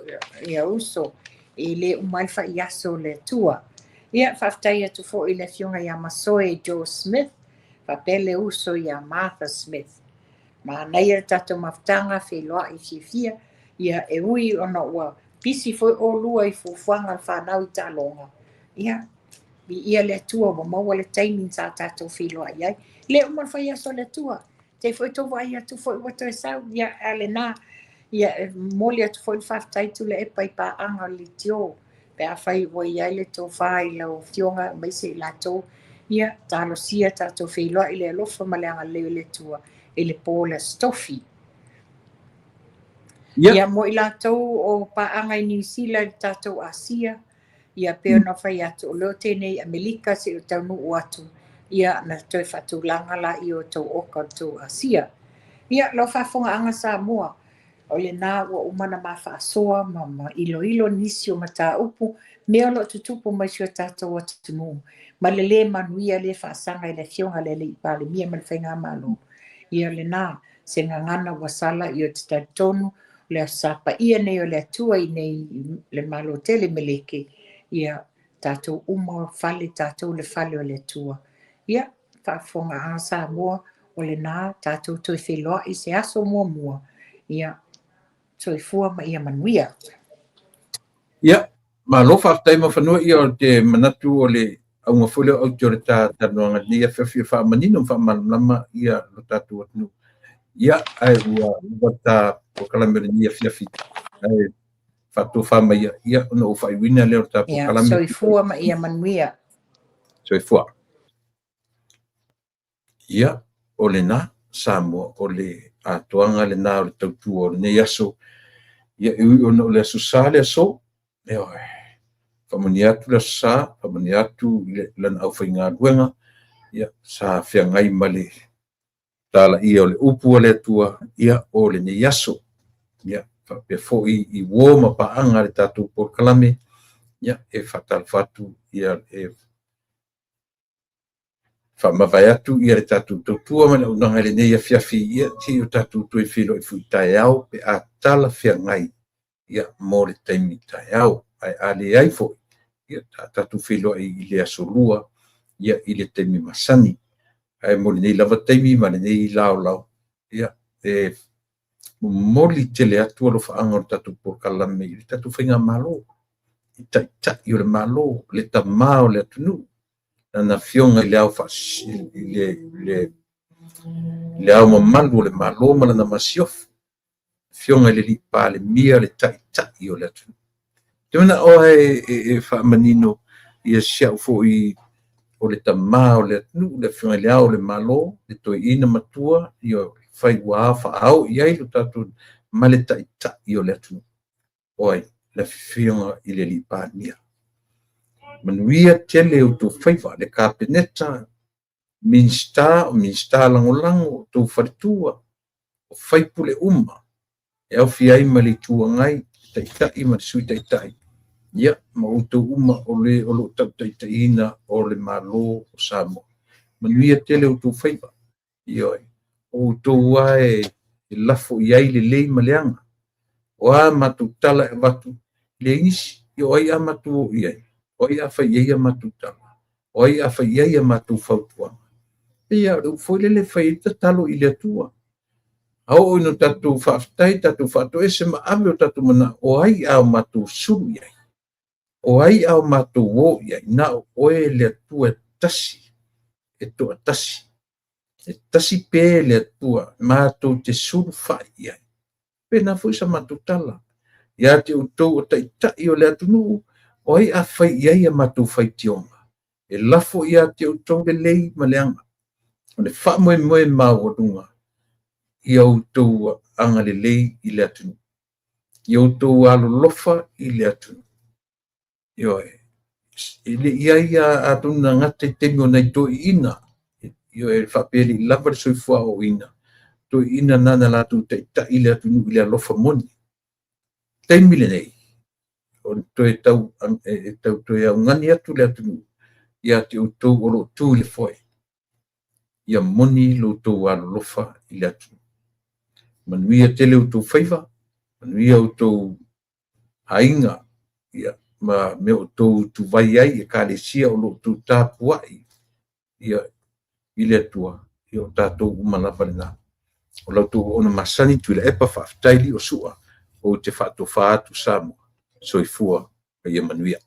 ia uso, e le uma ai le faiaso o le Atua. Ia faafetai atu foi i le afioga ia Masoe Joe Smith, faapea le uso ia Martha Smith. Manaia le tatou mafutaga feiloai fiafia, ia e ui ona ua pisi foi olua i fuafuaga a le fanau i taaloga. Ia, viia le Atua ua maua le taimi sa tatou feiloai ai. Le uma le faiaso o le Atua, te foi tou vaai atu foi ua toe sau, ia a lena. Ia e momoli atu foi le faafetai Tuilaepa i paaga o le leitio, pe afai ua i ai le tofa i lau afioga aemaise i latou, ia talosia tatou feiloai le alofa ma le agalelei o le Atua i le po o le aso tofi. Ia mo i latou o paaga i Niu Sila i le tatou Asia, ia pei ona fai atu o lea o tenei Amelika se i o taunuu atu, ia na toe faatulaga la i o tou oka o le tou Asia. Ia lau faafofogaaga Samoa, o lena ua uma ona ma faasoa ma iloilo nisi o mataupu, mea o lo o tutupu mai si o tatou atunuu, ma le lē manuia le faasaga i le afioga i le alii Palemia ma le faigamalo. Ia lena, se gagana ua sala i o te talitonu, o le Aso Sa paia nei o le Atua i nei le Malo tele meleke, ia Tatou uma o fale, tatou le fale o le Atua. Ia, faafofogaaga Samoa, o lena tatou toe feiloai i se aso muamua. Ia, soifua ma ia manuia. Ia, malo faafetai Mafanua. Ia, o te manatu o le auga foi lea o aute o le ta talanoaga i lenei afiafi e faamanino ma faamalamalama ia lo tatou atunuu. Ia, ae ua lava ta polokalame o lenei afiafi, ae faatofa mai ia ona ou faaiuina lea o le ta Ia, polokalame. soifua ma ia manuia. Soifua. Ia, o lena, Samoa, o le atoaga lena o le tautua o lenei aso. Ia, e ui ona o le Aso Sa le aso, ioe, faamanuia atu le Aso Sa, faamanuia atu i lana aufaigaluega, ia, sa feagai ma le talaia o le upu a le Atua, ia, o lenei aso. Ia, faapea foi i uo ma paaga a le tatou polokalame, ia, e faatalofa atu, ia, e faamavae atu ia le tatou tautua ma le auaunaga i lenei afiafi, ia, seia o tatou toe feiloai foi taeao pe a talafeagai, ia, mo le taimi taeao. Ae a leai foi, ia, tatou feiloai i le aso Lua, ia, i le taimi masani. Ae mo lenei lava taimi ma lenei laolao, ia, e momoli tele atu alofaaga o le tatou polokalame i le tatou faigamalo, i Taitai o le Malo, le tama o le atunuu, lana Afioga i le Ao Mamalu o le Malo ma lana Masiofo, Afioga i le Palemia, le Taitai o le atunuu. Te manao e faamanino ia si au foi o le tama o le atunuu, le Afioga i le Ao o le Malo, le toeaina matua, ia fai ua faaao i ai lo tatou ma le Taitai o le atunuu. O ai? Le Afioga i le Palemia. Manuia tele outou faiva, le Kapeneta, Minisita, o Minisita Lagolago, outou faletua, o faipule uma, e aofia ai ma le Itu Agai, Taitai ma le Sui Taitai, ia, ma outou uma o le o lo o tautaitaiina o le Malo o Samoa. Manuia tele outou faiva. Ioe, o outou lava e lafo i ai lelei ma leaga. O a matou tala e avatu, leai nisi, o ai a matou o i ai? O ai a fai i ai a matou tala? O ai a fai i ai a matou fautuaga? E pei lava o le upu foi lele e fai ai le tatalo i le Atua. A oo ina tatou faafetai, tatou faatoese ma ave o tatou manao, o ai a matou sulu i ai? O ai a matou o i ai? Na o oe le Atua e tasi, e toatasi. E tasi pē le Atua matou te sulufai i ai. Pena foi sa matou tala ia te outou o taitai o le atunuu, o ai a fai i ai a matou faitioga? E lafo ia te outou lelei ma leaga. O le faamoemoe maualuga ia outou agalelei i le atunuu, ia outou alolofa i le atunuu. Ioe, e le i ai atonu na gata i taimi o nai toeaiina, ioe, faapea e le i lava le soifua aoaoina, toeaiina na na latou taitai i le atunuu i le alofa moni. Taimi lenei, o le toe tau, e tau toe augani atu le atunuu ia te outou o lo o tu i le foe, ia moni lo outou alolofa i le atunuu. Manuia tele outou faiva, manuia outou aiga, ia, ma mea o outou tuvai ai ekalesia o lo o outou tapuai, ia, i le Atua, ia o tatou uma lava lena. O la outou auauna masani Tuilaepa, faafetai Liosua, ou te faatofa atu Samoa, soifua ma ia manuia.